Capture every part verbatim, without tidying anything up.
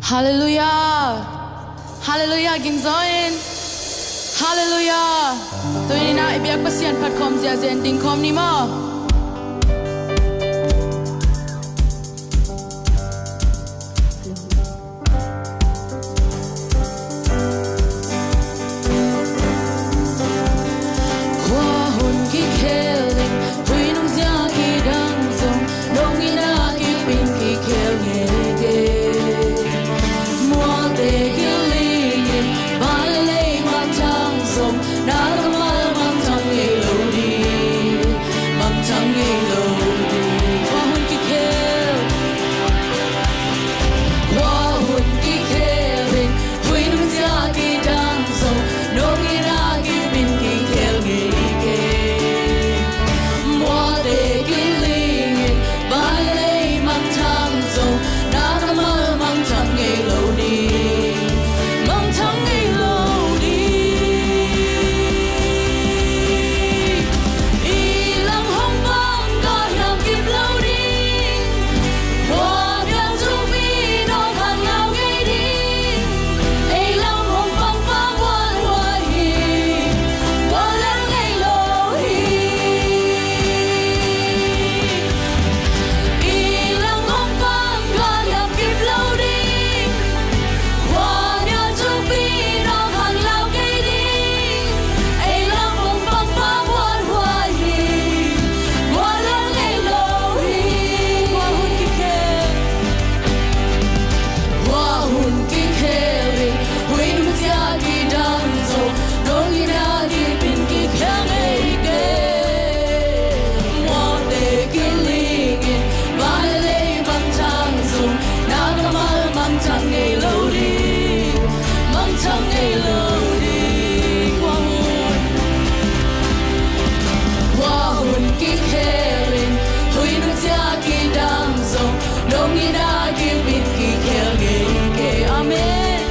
Halleluiah. Halleluiah, gingzaw in. Halleluiah. Tuni-in ah i biak Pasian phat khawm ziahziah in ding khawm ni maw. Khua hun kikhel in, huih nungzia kidang zong, nong in ah kip in kikhel ngei kei. Mualte kiling in, van le lei mangthang zong, na kammal mangthang ngei lo ding, mangthang ngei lo ding. Khua hun kikhel, khua hun kikhel in, huih nungzia kidang zong, nong in ah kip in kikhel ngei kei. Mualte kiling in, van le lei mangthang zong, na kammal mangthang ngei lo ding, mangthang ngei lo ding. I lam hong pang ka hiam kip lo ding. Khua biang tung pi nong khang lau ngei ding. Ei lam hong pang pang huan huai hi. Khua lel ngei lo hi. I lam hong pang ka hiam kip lo ding. Khua biang tung pi nong khang lau ngei ding. Ei lam hong pang pang huan huai hi. Khua lel ngei lo hi. Khua hun kikhel, khua hun kikhel in, huih nungzia kidang zong, nong in ah kip in kikhel ngei kei. Mualte kiling in, van le lei mangthang zong, na kammal mangthang ngei lo ding, mangthang ngei lo ding. Khua hun, khua hun kikhel in, huih nungzia kidang zong, nong in ah kip in kikhel ngei kei. Amen.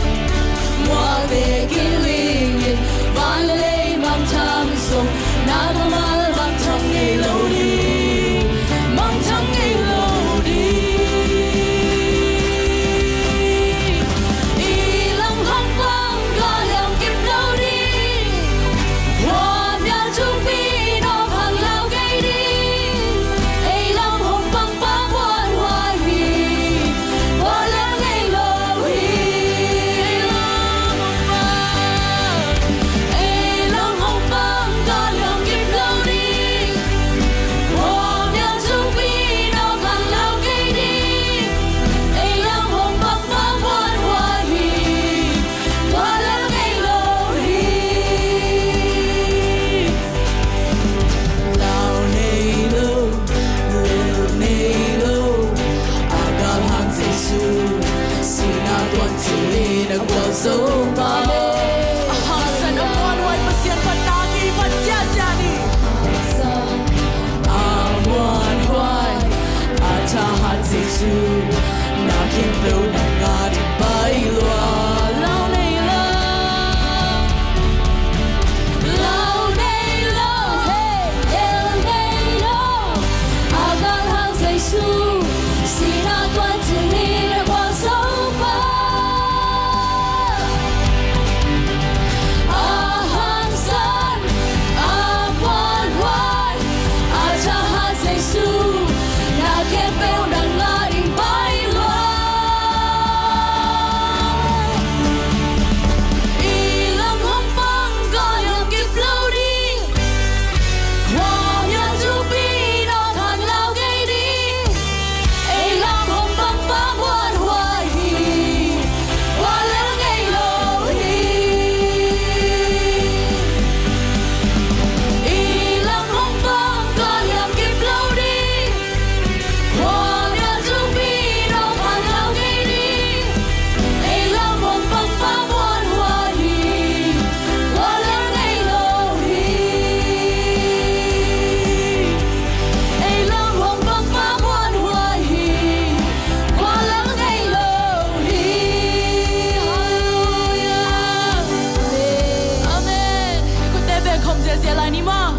Mualte kiling in, van le lei mangthang zong, na kammal mangthang ngei lo ding, mangthang ngei lo ding. I lam hong pang ka hiam kip lo ding. Khua biang tung pi nong khang lau ngei ding. Ei lam hong pang pang huan huai hi. Khua lel ngei lo hi. Ei lam hong pang, ei lam hong pang ka hiam kip lo ding. Khua biang tung pi nong khang lau ngei ding. Ei lam hong pang pang huan huai hi. Khua lel ngei lo hi. Lau nei lo, lel nei lo. A galhang Jesu, sihna tuan cil in a gualzo pah. A hangsan a muanhuai Pasian phat tak i phat ziahziah ni. A muanhuai, a thahat Jesu, na khempeuh nang a ding pai lua. Lau nei lo, lau nei lo, hey, lel nei lo. A galhang Jesu, sihna tuan cil in a gualzo pah. A hangsan, a muanhuai, a thahat Jesu, na khempeuh nang a ding pai lua. I lam hong pang ka hiam kip lo ding. Khua biang tung pi nong khang lau ngei ding. Ei lam hong pang pang huan huai hi. Khua lel ngei lo hi. I lam hong pang ka hiam kip lo ding. Khua biang tung pi nong khang lau ngei ding. Ei lam hong pang pang huan huai hi. Khua lel ngei lo hi. Ei lam hong pang pang huan huai hi. Khua lel ngei lo hi. Halleluiah. Amen. Kutte bek khawm ziahziah lai ni maw.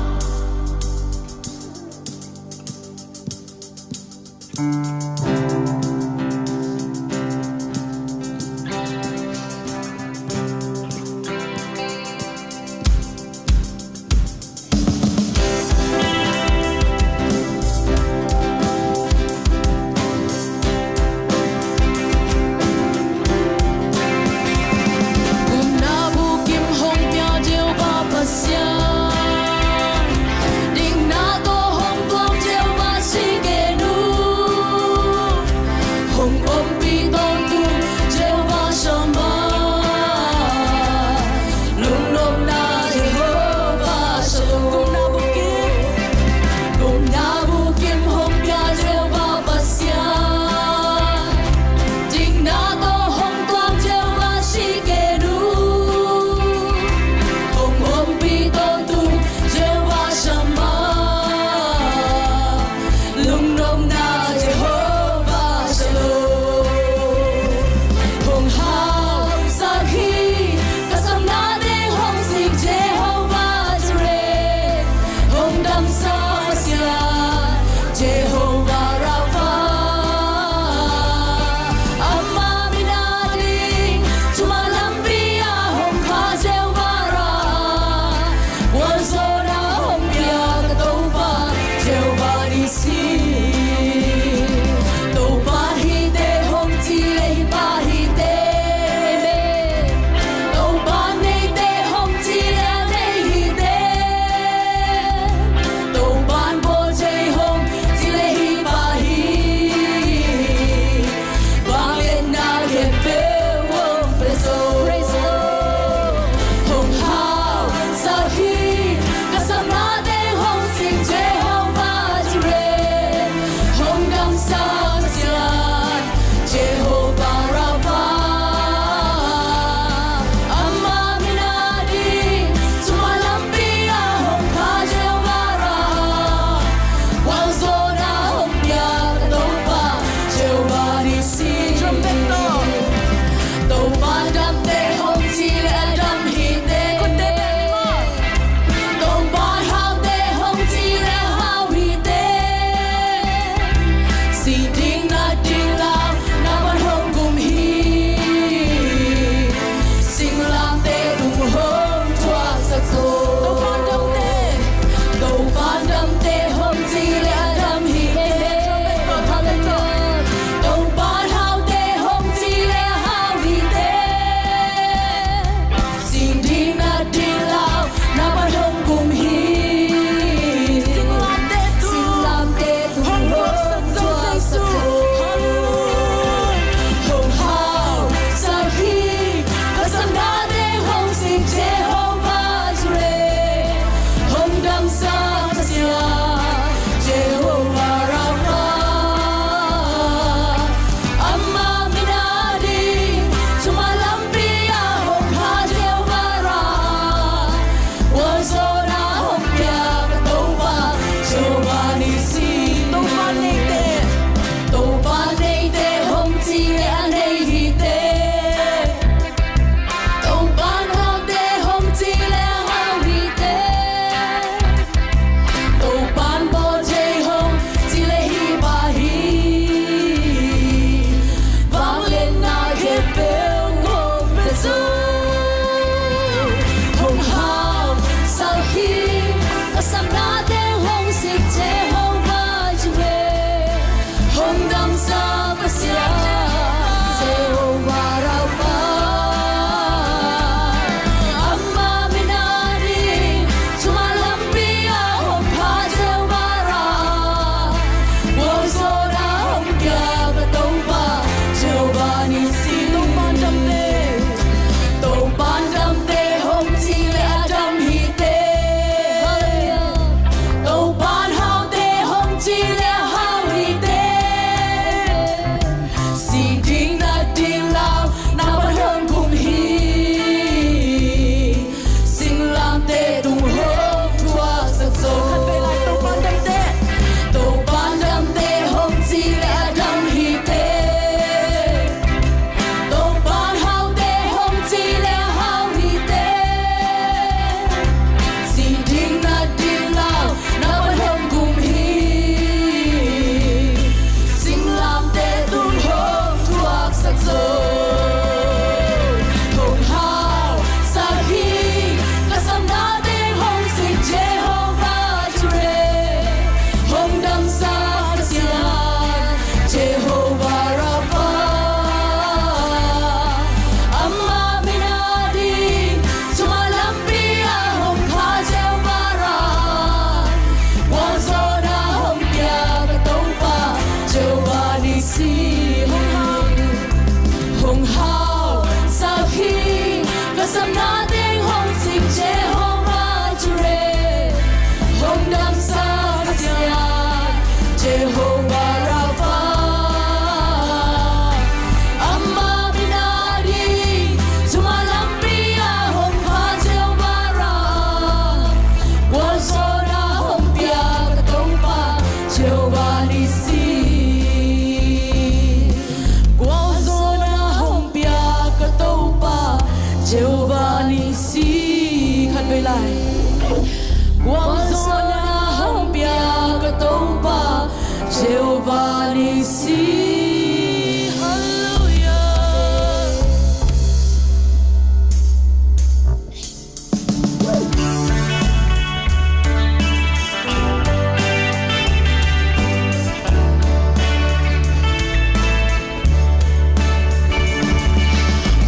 Halleluia.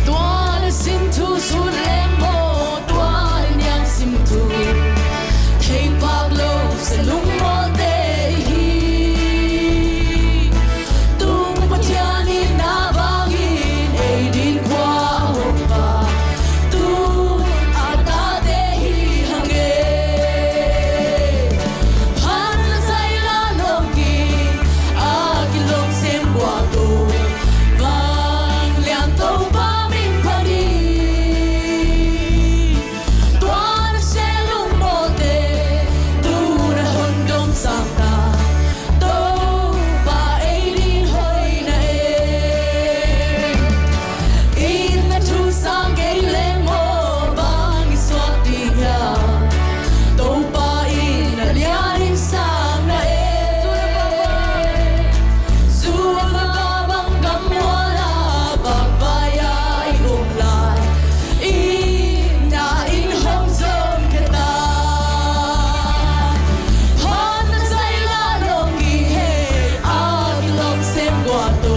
Tua na sin thu sut leng maw, tua na niang sim thu thei pak lo, sa lungmawte hi. Tung Pathian in na vangin ei din khua a hong pa, tu a tate hi hang e. Phat na zai la lawng ki, a kilawm sem kua to, vanglian Topa min phat hi. Tua na se lungmawte, tu na hon dong sang ta, Topa ei din hoina e. Inn na thu sang kei leng maw, bang i suak ding hiam? Topa in na lian in sang na e. Zu le va bang gam mual a, bang vai a i um lai, inn na in hong zom khia ta. Phat na zai la lawng ki, a kilawm sem kua to,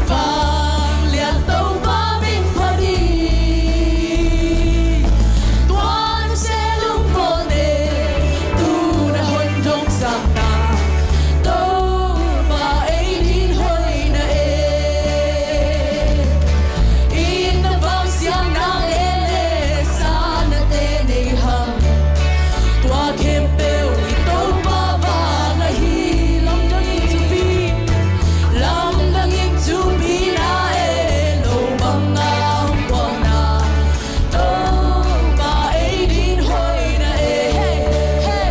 vanglian Topa min phat hi. Tua na se lungmawte, tu na hon dong sang ta, Topa ei din hoina e. Inn na vang siamna le le, sa na te nei hang, tua khempeuh i Topa vang ahi. Lamdang in thupi, lamdang in thupi na e, lo bang a hong kuang na, Topa ei din hoina e. Hey, hey,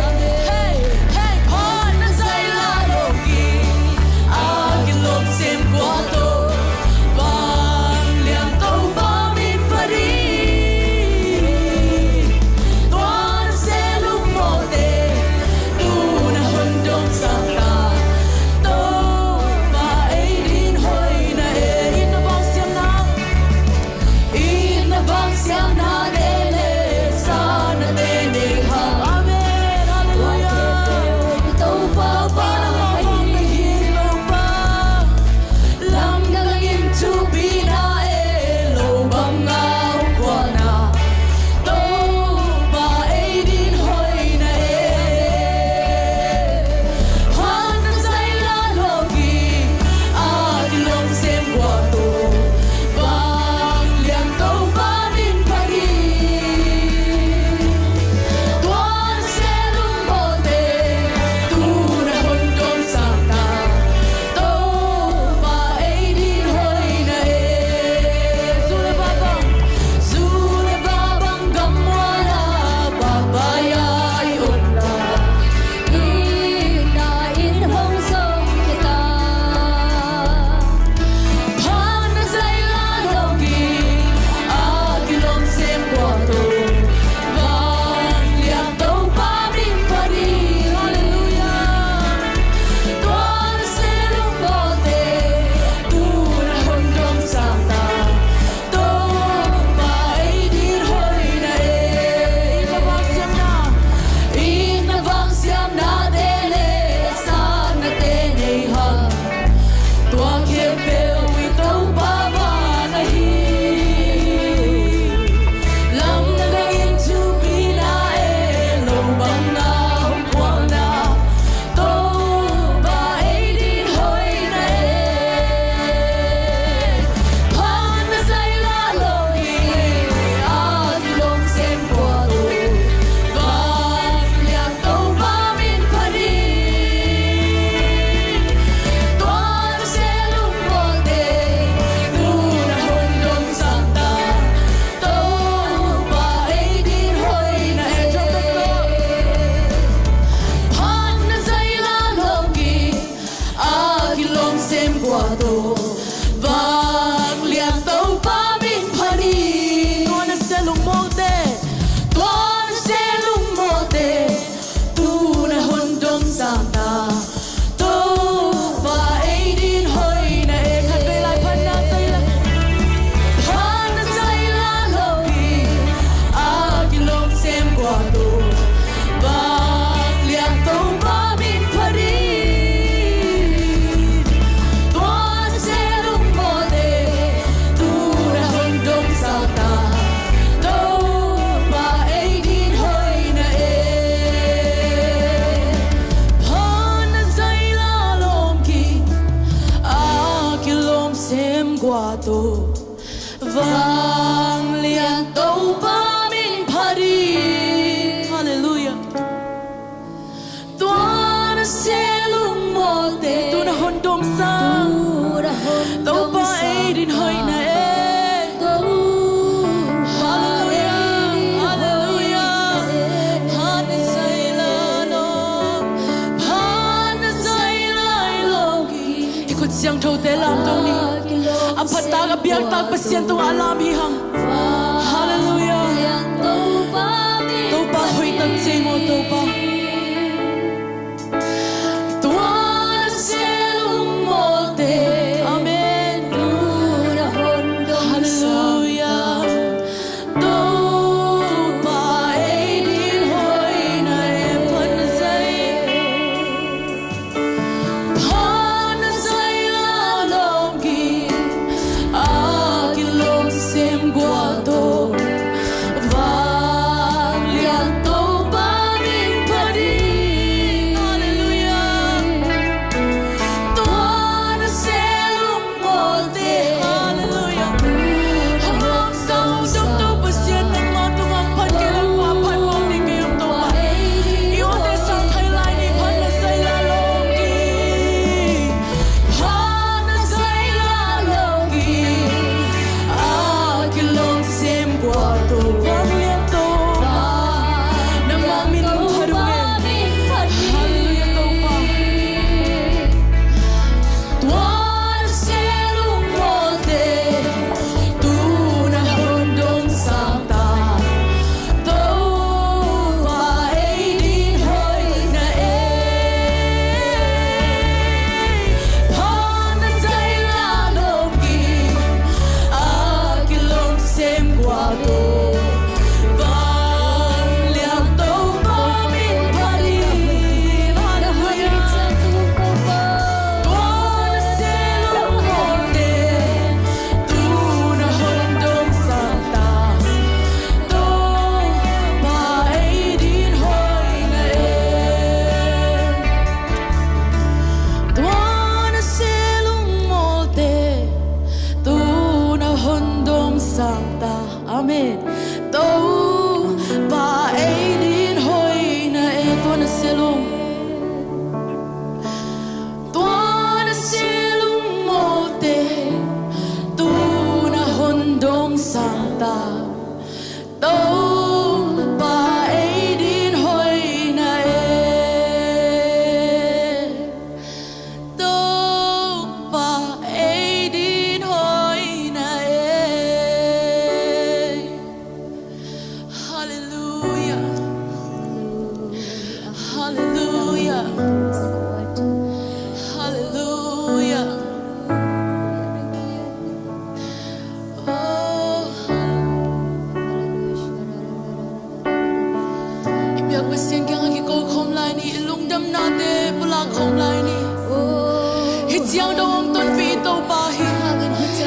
hey, hey. Phat na zai la lawng ki, a kilawm sem kua to, vanglian Topa min phat hi. Tua na se lungmawte, tu na hon dong sang ta, Topa ei din hoina e. Inn na vang siamna, inn na vang siamna te le, sa na te nei hang. Amen. Halleluia. Topa vang ahi, Topa. Lamdang in thupi na e, lo bang a hong kuang na, Topa ei din hoina e. Phat na zai la lawng ki, a kilawm sem kua to, vanglian Topa min phat hi. Tua na se lungmawte, tu na hon dong sang ta, Topa ei din hoina e. Zu le va bang, zu le va bang gam mual a, bang vai a i um lai, inn na in hong zom khia ta. Phat na zai la lawng ki, a kilawm sem kua to, vanglian Topa min phat hi. Halleluia. Tua na se lungmawte, tu na hon dong sang ta, Topa ei din hoina e. Inn na vang siamna, inn na vang siamna te le, sa na te nei hang, tua khempeuh i Topa vang ahi. Lamdang in thupi na e, lo bang a hong kuang na, Topa ei din hoina e. Phat na zai la lawng ki, a kilawm sem kua to, vanglian Topa min phat hi. Tua na se lungmawte, tu na hon dong sang ta, Topa ei din hoina e. Phat na zai la lawng ki, a kilawm sem kua to, vanglian Topa min phat hi. Tua na se lungmawte, tua na se lungmawte, tu na hon dong sang ta, Kua tawh vanglian Topa min phat hi. Halleluiah. Tua na se lungmawlte, tu na hon dong sang, Topa ei din hoihna e. Halleluiah, halleluiah. Phat na zai lai lo, phat na zai lai lo. I khut siangthote lamto ni. A phattak a biaktak Pasian tungah a lam hi hang. Halleluiah. Topa hoihtak ci maw Topa. Tua na se lungmawlte. Amen. Halleluiah. Topa ei din hoihna e. Phat na zai, phat na zai lai lo. A kilawm sem gual tawh vanglian Topa min phat hi. Halleluiah. Tua na se lungmawlte. Halleluiah. Hong lawm sang Topa Pasian nangmah tungah phat kei leh phat mawk ding kei om Topa. I awte sang thei lai ni, phat na zai lai lo. Phat na zai lai lo. A kilawm sem gual tawh vanglian Topa, nangmah min phat uh e. Halleluiah Topa. Tua na se lungmawlte, tu na hon dong sang ta. Topa ei din hoihna e. Phat na zai lai lo. A kilawm sem gual tawh vanglian Topa min phat hi. Halleluiah. Tua na se lungmawlte, tu na hon dong sang ta. Topa ei din hoihna e. Tua na se lungmawlte, tu na hon dong sang ta. Amen. Topa ei din hoihna e. Tua na se lung Tua na se lungmawlte, tu na hon dong sang ta. Topa ei din hoihna e. Topa ei din hoihna e. Halleluiah. Halleluiah. Halleluiah. Oh. I biak Pasian kiangah kiko khawm lai ni, i lungdamnate pulak khawm lai ni. Hih ciang dong hong tonpih i Topa hi.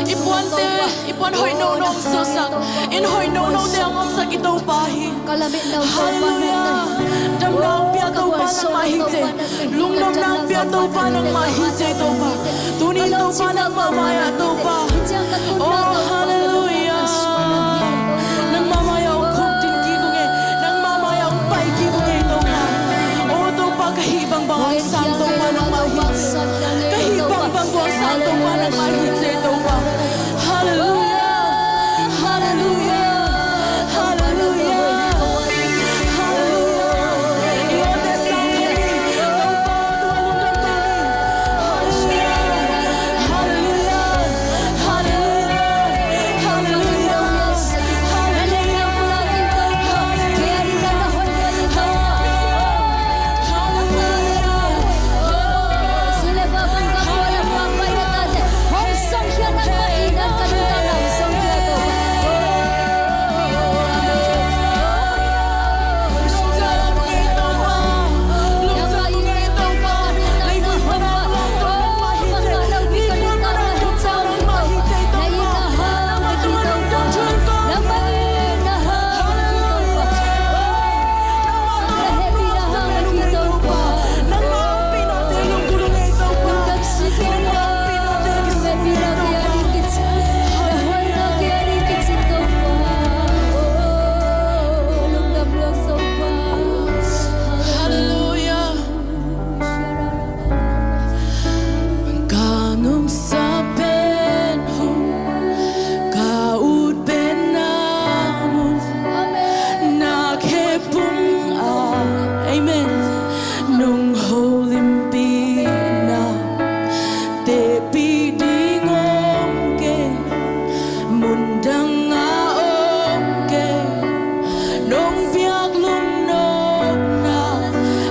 I puante, i puan hoih nono hong suahsak, inn hoih nonote hong omsak i Topa hi. Halleluiah. Damna hong pia Topa nangmah hi ci. Lungdamna hong pia Topa nangmah hi ci Topa. Tuni Topa nangmah mai-ah Topa. Oh, halleluiah. Nangmah mai-ah hong khuk ding kik ung e. Nangmah mai-ah hong pai kik ung e Topa. Oh Topa, ka hih bangbang hong sang Topa nangmah hi ci. Ka hih bangbang hong sang Topa nangmah hi ci Topa. Halleluiah. Halleluiah. Halleluiah. Halleluiah. Tepih ding om kei, mun dang ah om kei, nong piak lungnopna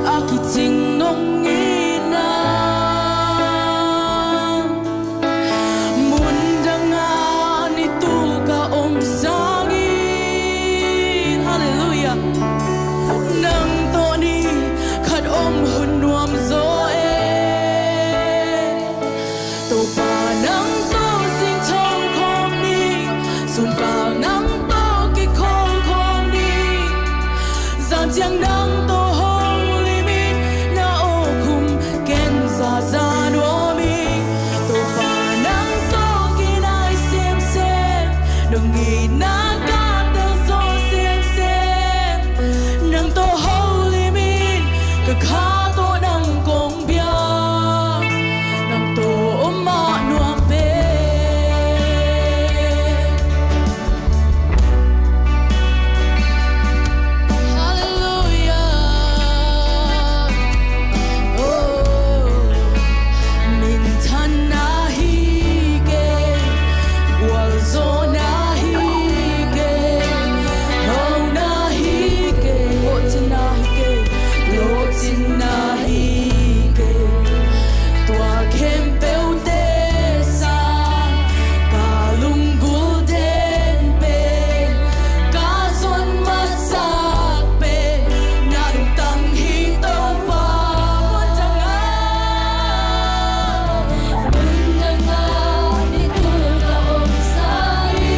a kicing nong itna. Mun dang ah nitul ka om sangin, halleluiah, nang tawh ni khat om hun nuam zaw e. Topa nang tawh zingtho khawm ni, sunkal nang tawh kikhawl khawm ni. Zan ciang nang tawh holim in, na awk hum ken zaza nuam ing. Topa nang tawh kinai semsem, nong itna ka telzaw semsem. Nang tawh holim in, ka kha tawh nang kong bia, nang tawh om mah nuam pen. Halleluiah. Oh, minthanna hi kei, gualzawhna hi kei, hona hi kei, lawhcinna hi kei, lawhcinna hi kei. Tua khempeuhte sang ka lunggulh den pen, ka zon masak pen, na lungtang hi Topa. Muan dang ah, muan dang ah nitul ka om sangin,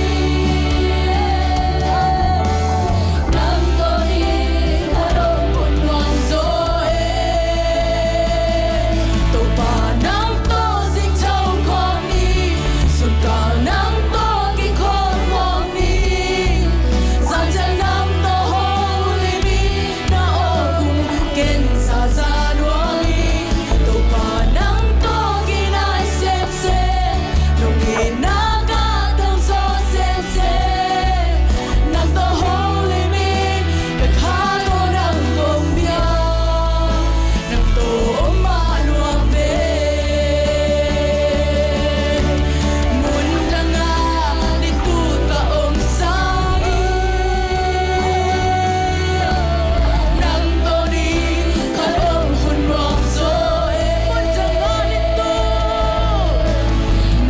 nang tawh ni khat om hun nuam zaw e. Topa nang tawh zingtho khawm ni, sunkal nang tawh kikhawl khawm ni. Zan ciang nang tawh holim in, na awk hum ken zaza nuam ing. Topa nang tawh kinai semsem, nong itna ka telzaw semsem. Nang tawh holim in, ka kha tawh nang kong bia, nang tawh om mah nuam pen. Mun dang ah nitul ka om sangin, nang tawh ni khat om hun nuam zaw e. Mun dang ah nitul,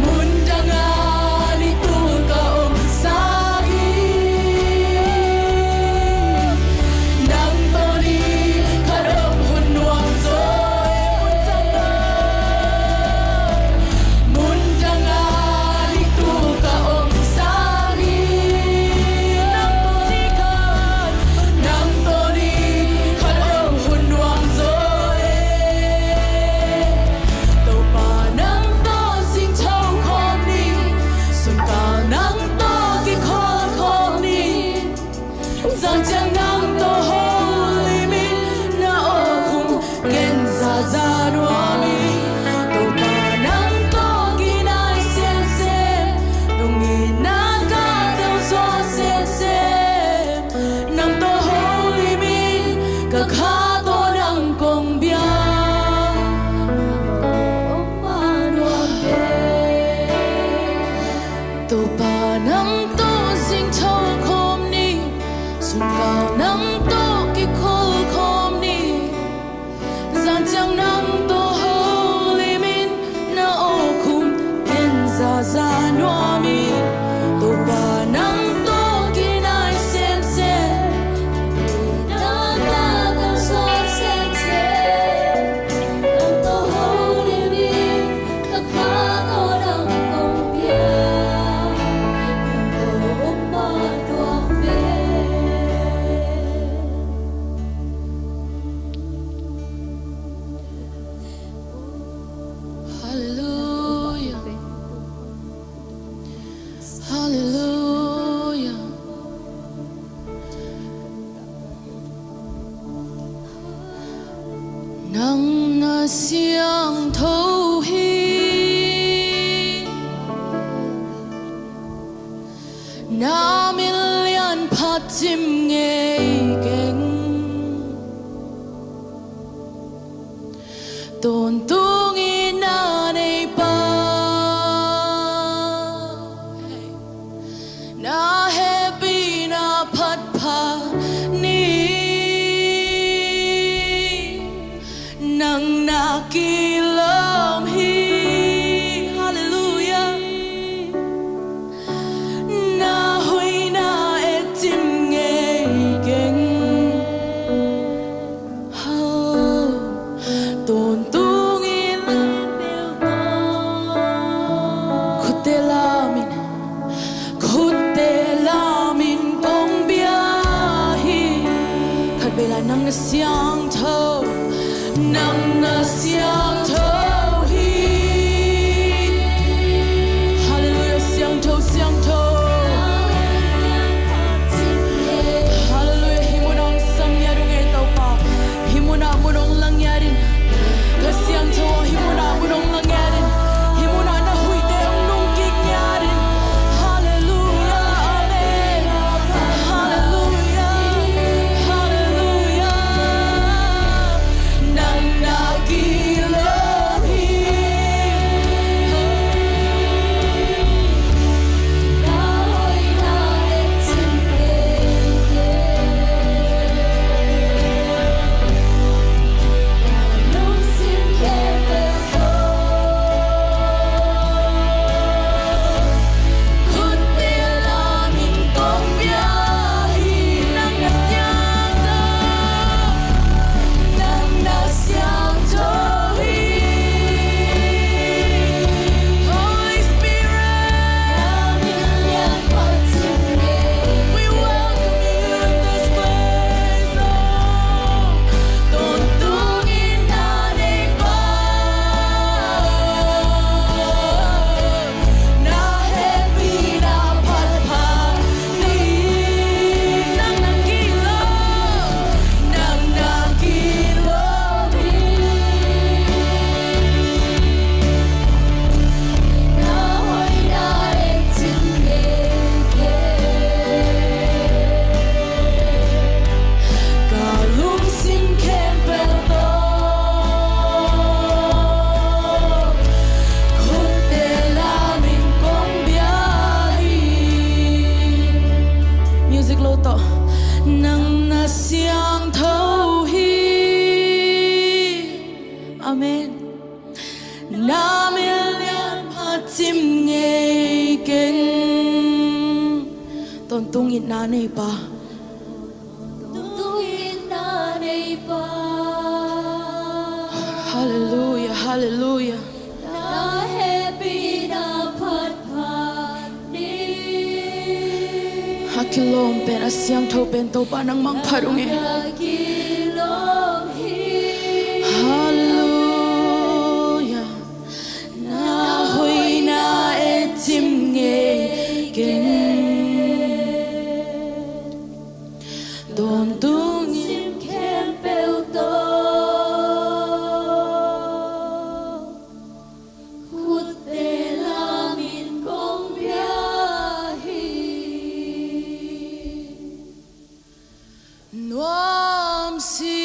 mun dang ah nitul ka om sangin, nang tawh ni khat om hun nuam zaw e. Mun dang ah, mun dang ah nitul ka om sangin, nang tawh ni khat, nang tawh ni khat om hun nuam zaw e. Topa nang tawh zingtho khawm ni, sunkal nang tawh kikhawl khawm ni. Zan ciang nang tawh holim in, na awk hum ken zaza nuam ing. Topa nang tawh kinai semsem, nong itna ka telzaw semsem. Nang tawh holim in, ka kha tawh nang kong bia, nang tawh om mah nuam pen. Topa nang tawh zingtho khawm ni, sunkal nang tawh kikhawl khawm ni. Zan ciang nang tawh holim in, na awk hum ken zaza nuam ing. Topa nang tawh kinai semsem, nang tawh telzaw semsem. Nang tawh holim in, ka kha tawh nang kong bia, nang tawh om mah nuam pen. Halleluiah. Halleluiah. Nang na siangtho hi, na min lian phat cim ngei keng. Tawntung itna nei pa Na siangtho, nang na siangtho hi. Halleluiah, siangtho, siangtho. Halleluiah, hih munah hong sang ngiat ung ei Topa. Hih munah mun hong la ngiat in. Ka siangtho aw, hih munah mun hong la ngiat in. Hih munah na huihte hong nung kik ngiat in. Halleluiah, amen. Halleluiah, halleluiah. Nang na kilawm hi. Ka lungsim khempeuh tawh khutte lamin kong bia hi. Music lo tawh. Nang na siangtho hi. Amen. Na min lian phat cim ngei keng. Tawntung itna nei Pa. Tawntung itna nei Pa. Halleluiah, halleluiah. Na hehpihna phatphat ni. A kilawm pen, a siangtho pen Topa nangmah phat ung e. Na kilawm hi. Halleluiah. Na hoihna etcim ngei keng. Tawntung in khempeuh tawh khutte lamin kong bia hi. Nuamsi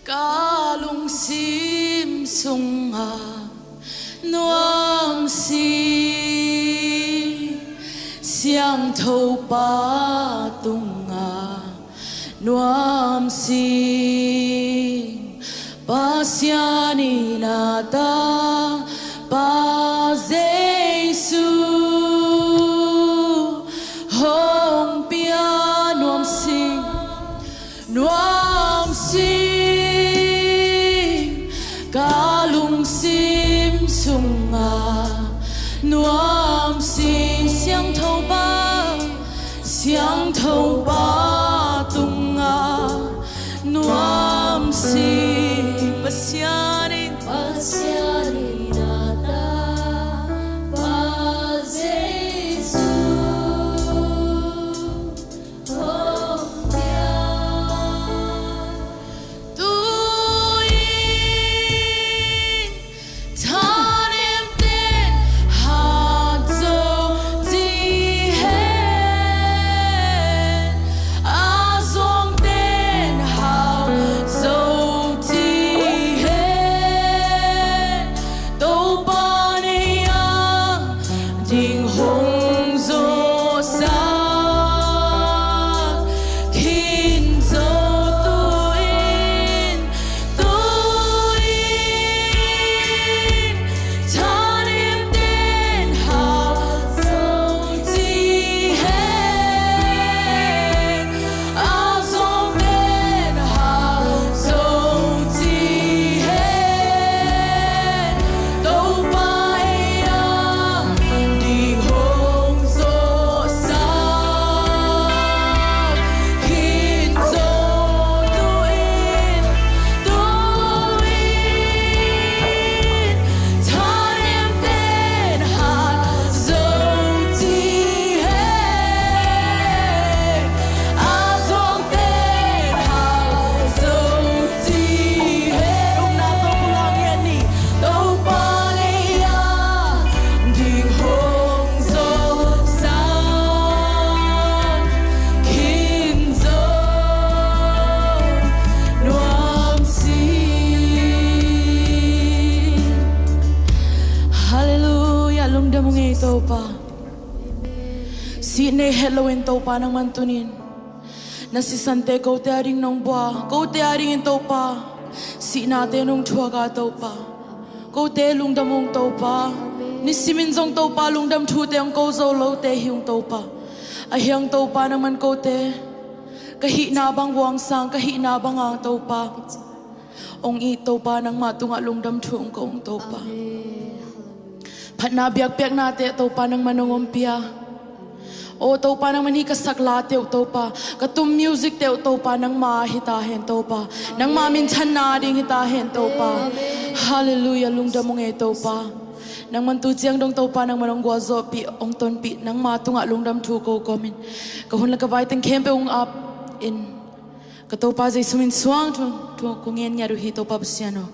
ka lungsim sungah, nuamsi siangtho Pa tungah, nuamsi Pasian in a tapa Jesu hong pia. Nuamsi, nuamsi ka lungsim sungah, nuamsi siangtho Pa, siangtho Pa tungah, nuamsi Pasian in, Pasian in a tapa Jesu hong pia. Tu-in thanemten hat zo ci hen, a zuangten hau zo ci hen. Topa, sih nei het loin Topa nangman tunin na sisante kote ading nong bua, kote adingin Topa sihnate nong thuak a Topa, kote lungdam ung Topa. Nisimin zong Topa lungdam thute hong ko zo lote hi ung Topa. Ahi hang Topa nangman kote ka hihna bang vuangsang, ka hihna bang ang Topa hong it Topa, nangmah tungah lungdam thu hong ko ung Topa. Phatna biakpiaknate Topa nangman hong ompia. O Topa nangman hih ka saklate uh Topa, ka tum music te uh Topa nangma hi ta hen Topa. Nangma minthanna ding hi ta hen Topa. Halleluiah, lungdam ung ei Topa. Nangman tu ciang dong Topa nangman hong gualzawhpih, hong tonpih, nangma tungah lungdam thu ko kawmin ka hun le ka vai teng khempeuh hong ap in ka Topa Jesu min suang thu, thu kong ngen ngiat uh hi Topa Pasian aw.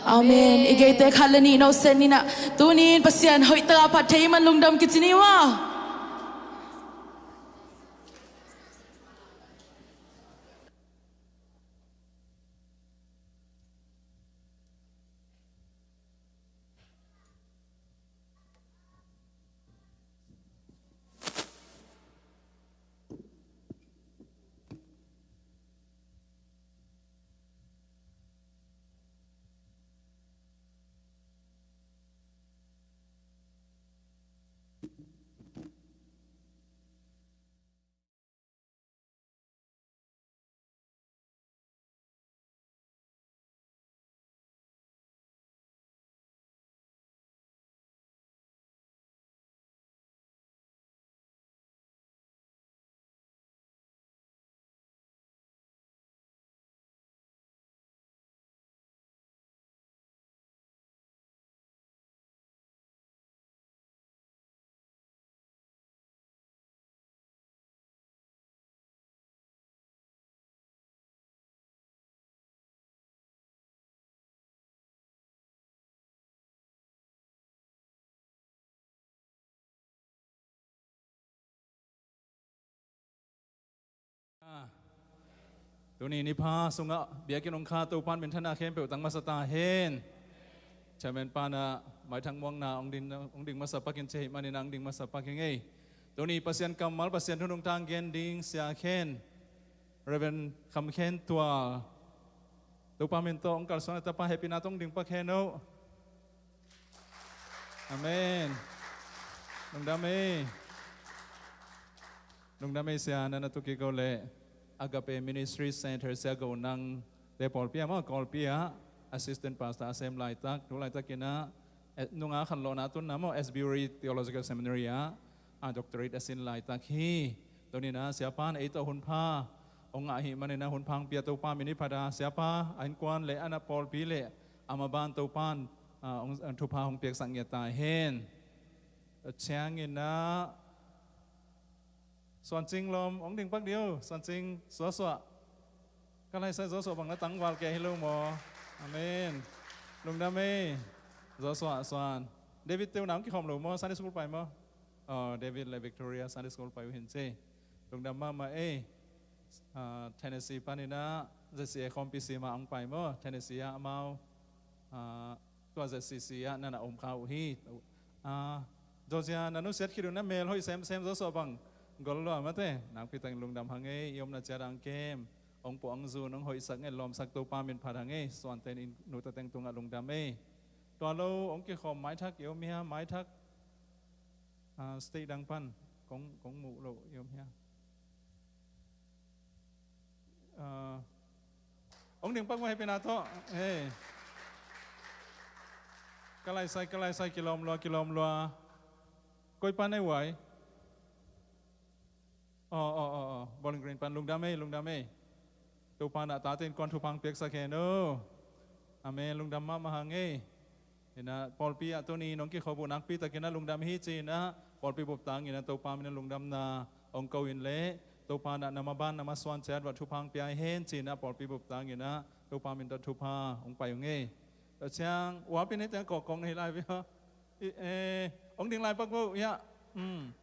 Amen. I geite khat le nih no sen ni na, tunin Pasian hoih taka phat thei man lungdam kici ni maw. Tuni nipha sungah biakinn hong kha Topa'n minthanna khempeuh tang masa ta hen. Chairman pa'n ah maithang muangna hong ding, hong ding masa pak in ci ahih manin ah hong ding masa pak hi ing ei. Tuni Pasian kammal, Pasian thu nungta gen ding Sia Khen, Reverend Kham Khen Tual, Topa min tawh hong kalsuan a tapa hehpihna tawh hong ding pak hen aw. Amen. Lungdam ei. Lungdam ei Sia, na na tu kik o leh. Agape Ministry Center Sia Go Nang te pawlpi ah maw, Kawlpi ah Assistant Pastor a sem laitak, tu laitakin ah, eh, nunga khanlawhna tunna maw, Asbury Theological Seminary ah a doctorate a sin laitak hi. Tuni-in ah Siapa in ei tawh hunpha hong ngah ahih manin ah hunpha hong pia Topa min hi phat a, Siapa a innkuan le a na pawlpi le a maban Topa in, ah, hong, thupha hong piaksak ngiat ta hen. Tua ciangin ah Suan Cing lawm hong ding pak dih o, Suan Cing, suahsuah. Ka laisai Joshua bang na tangval kei hi lo maw? Amen. Lungdam ei. Joshua, Suan. David teuh na hong kikhawm lo maw? Sunday school pai maw? Oh, David le Victoria Sunday school pai uh hi'n ci. Lungdam mahmah ei. Ah, Tennessee panin ah Z C A khawmpi sim ah hong pai maw? Tennessee ah amau, ah, tua Z C C ah na na om kha uh hi. Ah, Georgia na nusiat khit un na mel hoih semsem Joshua bang gol lua mate. Nakpi takin lungdam hang ei, i omna ciat ah hong kem, hong puah hong zun, hong hoihsak ngen lawmsak Topa min phat hang ei. Suante in nu tate tungah lungdam ei. Tua lo hong kikhawm Mai Thak i om hia? Mai Thak, ah, state dang pan kong, kong muh loh i om hia? Ah, hong ding pak maw hehpihna tawh. Hei. Ka laisai, ka laisai, kilawm lua, kilawm lua. Koi pan ei uai? Oh, oh, oh, oh. Bowling Green pan, lungdam ei, lungdam ei. Topa in ah tate innkuan thupha hong piaksak hen aw. Amen, lungdam mahmah hang ei. Inah pawlpi ah tuni nong kikhop uh nakpi takin ah lungdam hi ci-in ah pawlpi bup tangin ah Topa min ah lungdamna hong ko in leh Topa in ah na maban na masuan ciat uah thupha hong pia hen ci-in ah pawlpi bup tangin ah Topa min tawh thupha hong pai ung ei. Tua ciang uap in hih teng kawkkawk na hi lai ve aw. I, eh, hong ding lai pak vo, ya. Hmm.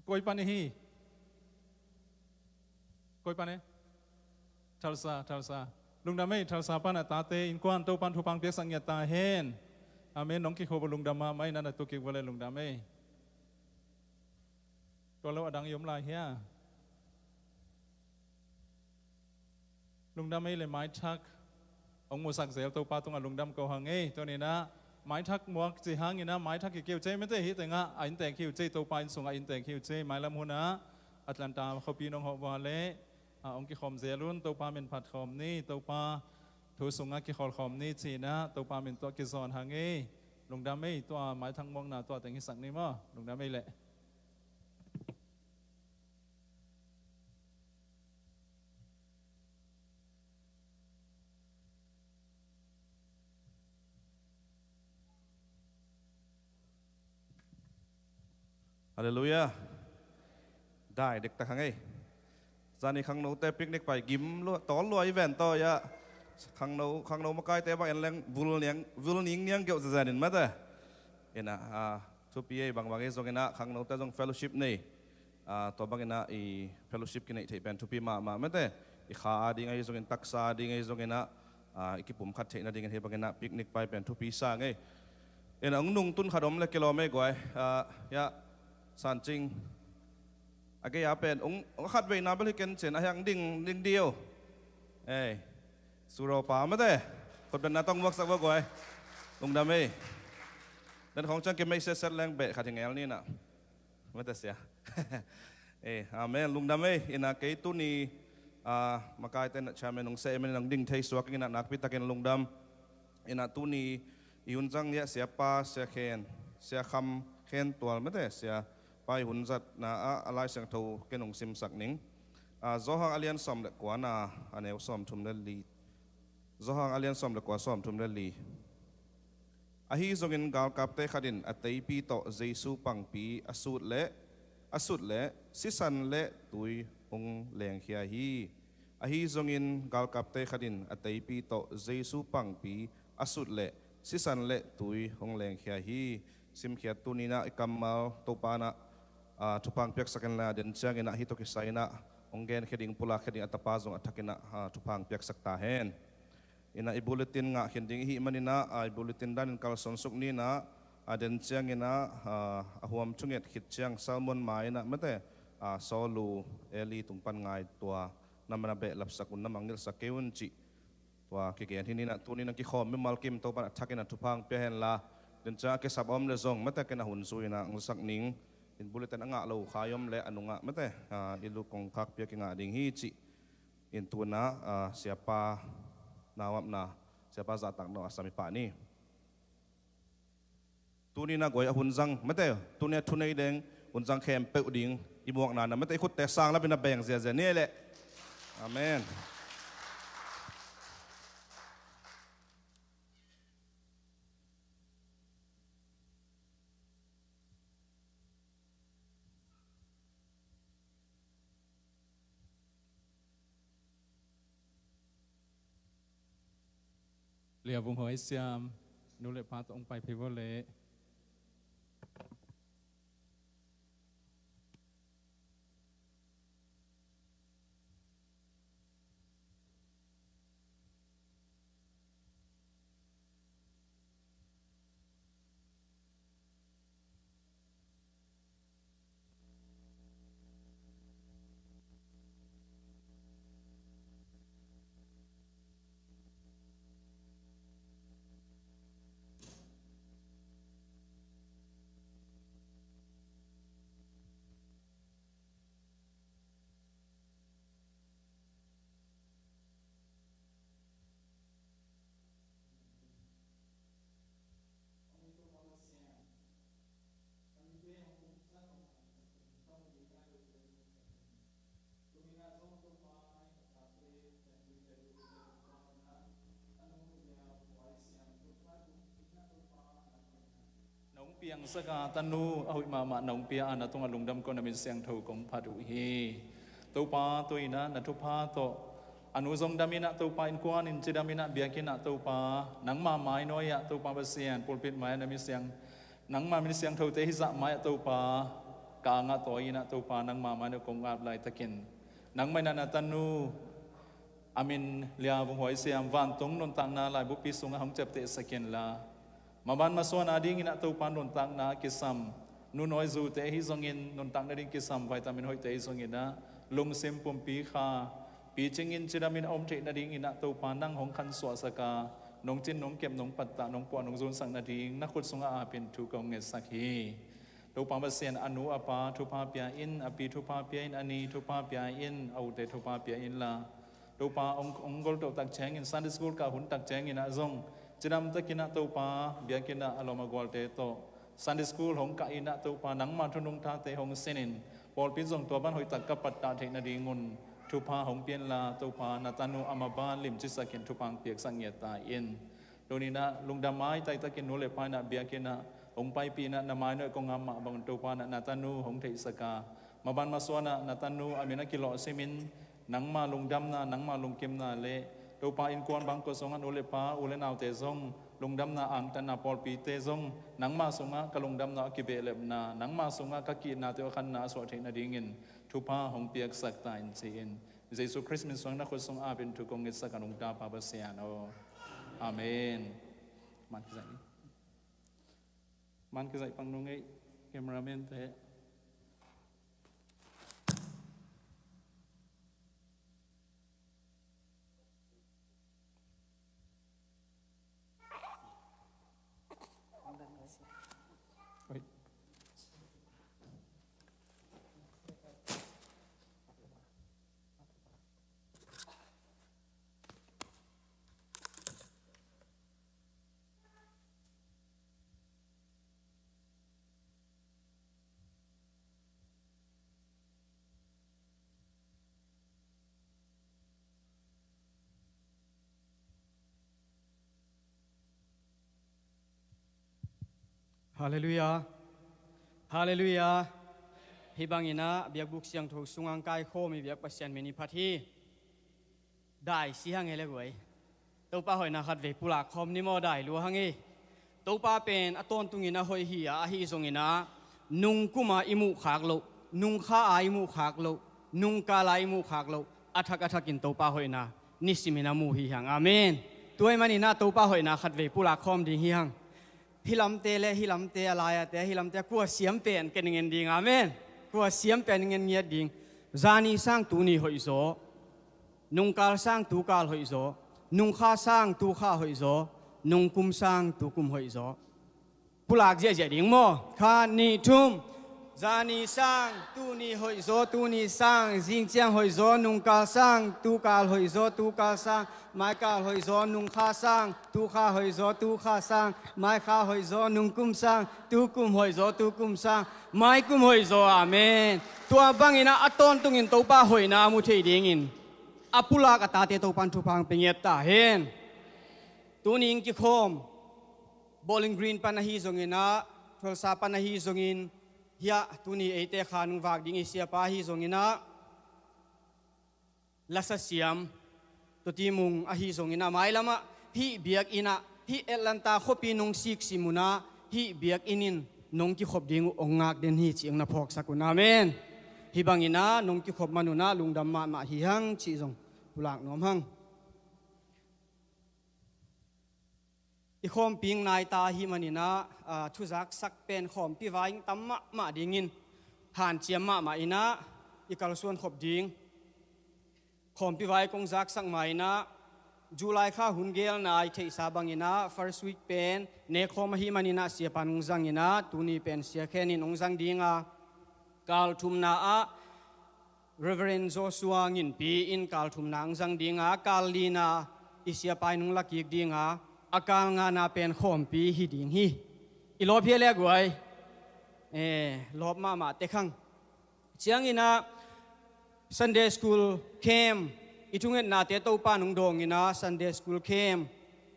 Koi pan i hi? Koi pan e? Thalsa, thalsa. Lungdam ei, thalsa pan a tate innkuan Topan thupha piaksak ngiat ta hen. Amen. Nong kikhop uh lungdam mahmah ei, na na tu kik vua leh lungdam ei. Tua lo a dang i om lai hia? Lungdam ei leh maithak hong musak zel Topa tungah lungdam ko hang ei. Tuni-in ah maithak muak cih hangin ah maithak hi kei uh cei mate, hih tengah a inntek hi uh cei, Topa inn sungah inntek hi uh cei. Mailam hun ah Atlanta khuapi nong hawh vua leh a hong kikhawm zel un, Topa min phat khawm ni, Topa thu sungah kikhawl khawm ni ci-in ah Topa min tuah kizawn hang ei. Lungdam ei, tua maithak muakna tua teng hisak ni maw. Lungdam ei leh. Halleluiah. Dai dektak hang ei. Zani khangnote picnic pai gim lua, tawl lua i ven tawh ia. Khangno, khangno makaite bang en leng vul niang, vul ning niang geuh zazen in mate. Ina, ah, thupi ei, bangbang ei zongin ah khangnote zong fellowship nei. Ah, tua bangin ah i fellowship kineih theih pen thupi mahmah mate. I kha a ding ahi zongin, taksa a ding ahi zongin ah, ah, i kipumkhat theih nadingin hih bangin ah picnic pai pen thupi sa ngei. Ina, hong nungtun khat om leh kilawm ei guai. Ah, ia, San Cing. A gei a pen hong, hong khat veina bel hi ken cin, a hiang ding, ding diu. Ei, suro pa mate. Khut beng na tong muaksak vua guai. Lungdam ei. Den khawng ciang kimeih setset leng beh khat hi ngel ni na. Mate sia. Ei, amen. Lungdam ei. Ina kei tuni, ah, makaite na chairman hong seh ei manin hong ding thei suak ina nakpi takin lungdam. Ina tuni i hun zang ia Siapa, Sia Khen, Sia Kham Khen Tual mate, Sia pa i hun zatna ah a Lai Siangtho ken hong simsak ning. Ah, Johan a lian sawm leh kuana, a neu sawmthum leh li. Johan a lian sawm leh kua, sawmthum leh li. Ahi zongin galkapte khat in a teipi tawh Jesu pangpi a sut leh, a sut leh sisan leh tui hong lengkhia hi. Ahi zongin galkapte khat in a teipi tawh Jesu pangpi a sut leh sisan leh tui hong lengkhia hi. Simkhiat tuni-in ah i kammal Topa in ah, ah, thupha piaksak inla, den ciangin ah hih tawh kisai-in ah hong genkhia ding, pulakkhia ding a tapa zong a thakin ah, ah, thupha piaksak ta hen. Ina i bulletin ngah khin ding i hih manin ah, ah, i bulletin danin kalsuan suk ni-in ah, ah, den ciangin ah, ah, a huam thunget khit ciang sermon ma-in ah mate, ah, Sawlu Eli tung pan ngai tua na man a behlapsak un, na mangngilhsak kei un cih tua kigen hi ni-in ah, tuni-in ah kikhawm mimal kim Topa in a thakin ah thupha pia henla, den ciang a kisap a om leh zong mate ken a hun zui-in ah hong sak ning. In bulletin a ngah lo khai om leh a nungah mate, ah, i lu kongkhak pia kingah ding hi cih. In tu-in ah, ah, Siapa na omna, Siapa zahtakna a sam i pah ni. Tuni-in ah guai a hun zang mate, tuni-in ah thunei deng hun zang khempeuh ding i muakna-in ah mate, i khutte sang lapin a beng ziazia ni leh. Amen. Lia Vung Hoi Siam, nu leh pa tawh hong pai phei vua leh. Na hong piangsak a tanu a hoih mahmah na hong pia a, na tungah lungdam ko, na min siangtho kong phat uh hi. Topa, tu-in ah na thupha tawh a nu zong dam in ah Topa, innkuan in cidam in ah, biakinn ah Topa, nangma mainawi ah Topa Pasian, pulpit mai-ah na min siang, nangma min siangthote hizah mai-ah Topa, ka angah tawi in ah Topa, nangma mainawi kong ap laitakin, nangmah in ah na tanu A min lia vunghuai siam vantung nuntakna laibupi sungah hong ciaptehsak inla, maban masuan adingin ah Topa nuntakna a kisam nunawi zute ahi zongin, nuntakna ding kisam vitamin hoihte ahi zongin ah, lungsim pumpi kha picingin cidamin a om theih nadingin ah Topa nang hong khansuahsak a, nong cin nong kep nong pattah nong puah nong zunsak nading na khut sungah apin thu kong ngetsak hi. Topa Pasian, a nu a pa thupha pia in, a pi thupha pia in, a ni thupha pia in, a ute thupha pia inla, Topa hong, hong goltoh tak ciangin Sunday school kah hun tak ciangin ah zong cidam takin ah Topa biakinn ah a lawm a gualte tawh Sunday school hong kah in ah Topa nangma thunung thate hong sinin pawlpi zong tua ban hoihtak ka pattah theih nadingun thupha hong pia inla, Topa na tanu a maban limcisak in thupha hong piaksak ngiat ta in. Tuni-in ah lungdam maitai takin nu le pa in ah biakinn ah hong paipih in ah na mainawh kong ngam mah bang Topa in ah na tanu hong theihsak a, maban masuan ah na tanu a min a kilawhsimin nangma lungdamna nangma lungkimna le Topa innkuan bang kua sungah nu le pa u le naute zong lungdamna angtanna pawlpite zong nangma sungah ka lungdamna a kibehlepna nangma sungah ka kihnate a khanna a suah theih nadingin thupha hong piaksak ta in ci-in Jesu Khrist min suang na khut sung apin thu kong ngetsak a nungta Pa Pasian aw. Amen. Man kizaih ni. Man kizaih pang nung ei, cameraman te. Halleluiah. Halleluiah. Hih bangin ah biakbuk siangtho sungah kaikhawm i biak Pasian min i phat hi. Dai si hang e le guai. Topa hoihna khatvei pulak khawm ni maw, dai lua hang e. Topa pen a tawntungin a hoih hi a, ahi zongin ah nungkum a i muh khak loh, nungkha a i muh khak loh, nungkal a i muh khak loh, a thak a thakin Topa hoihna nisimin a mu hi hang. Amen. Tua ahih manin ah Topa hoihna khatvei pulak khawm ding hi hang. Hih lamte le hih lamte a lai-ate, hih lamte a kua siam pen ken ngen ding. Amen. Kua siam pen ngen ngiat ding. Zani sang tuni hoih zaw. Nungkal sang tukal hoih zaw. Nungkha sang tukha hoih zaw. Nungkum sang tukum hoih zaw. Pulak ziahziah ding maw? Khat, nih, thum. Zani sang tuni hoih zaw, tuni sang zingciang hoih zaw, nungkal sang tukal hoih zaw, tukal sang maikal hoih zaw, nungkha sang tukha hoih zaw, tukha sang maikha hoih zaw, nungkum sang tukum hoih zaw, tukum sang maikum hoih zaw. Amen. Tua bangin ah a tawntungin Topa hoihna a mu thei dingin a pulak a tate Topan thupha hong pia ngiat ta hen. Tuni in kikhawm Bowling Green pan ahi zongin ah, Tulsa pan ahi zongin, hiah tuni eite kha nung vak ding i siapa ahi zongin ah, lasa siam Tuti Mung ahi zongin ah, mailamah hih biakinn ah, hih Atlanta khuapi nung siksi munah hih biakinn in nong kikhop ding uh hong ngak den hi ci-in na phawksak un. Amen. Hih bangin ah nong kikhop man un ah lungdam mahmah hi hang cih zong pulak nuam hang. I khawmpi nai ta ahih manin ah, ah, thuzaksak pen khawmpi vai tam mahmah dingin hanciam mahmah in ah i kalsuan khop ding. Khawmpi vai kong zaksak ma in ah July kha hun gelna i theihsa bangin ah first week pen nekhawm ahih manin ah siapa nung zangin ah tuni pen Sia Khen in hong zang ding a, kal thumna ah Reverend Joshua Nginpi in kal thumna hong zang ding a, kal lina i siapa in hong lakik ding a, a kal ngana pen khawmpi hi ding hi. I lawp hi a le guai. Eh, lawp mahmah tek hang. Ciangin ah Sunday School Camp, i thungetnate Topa nung dawngin ah Sunday School Camp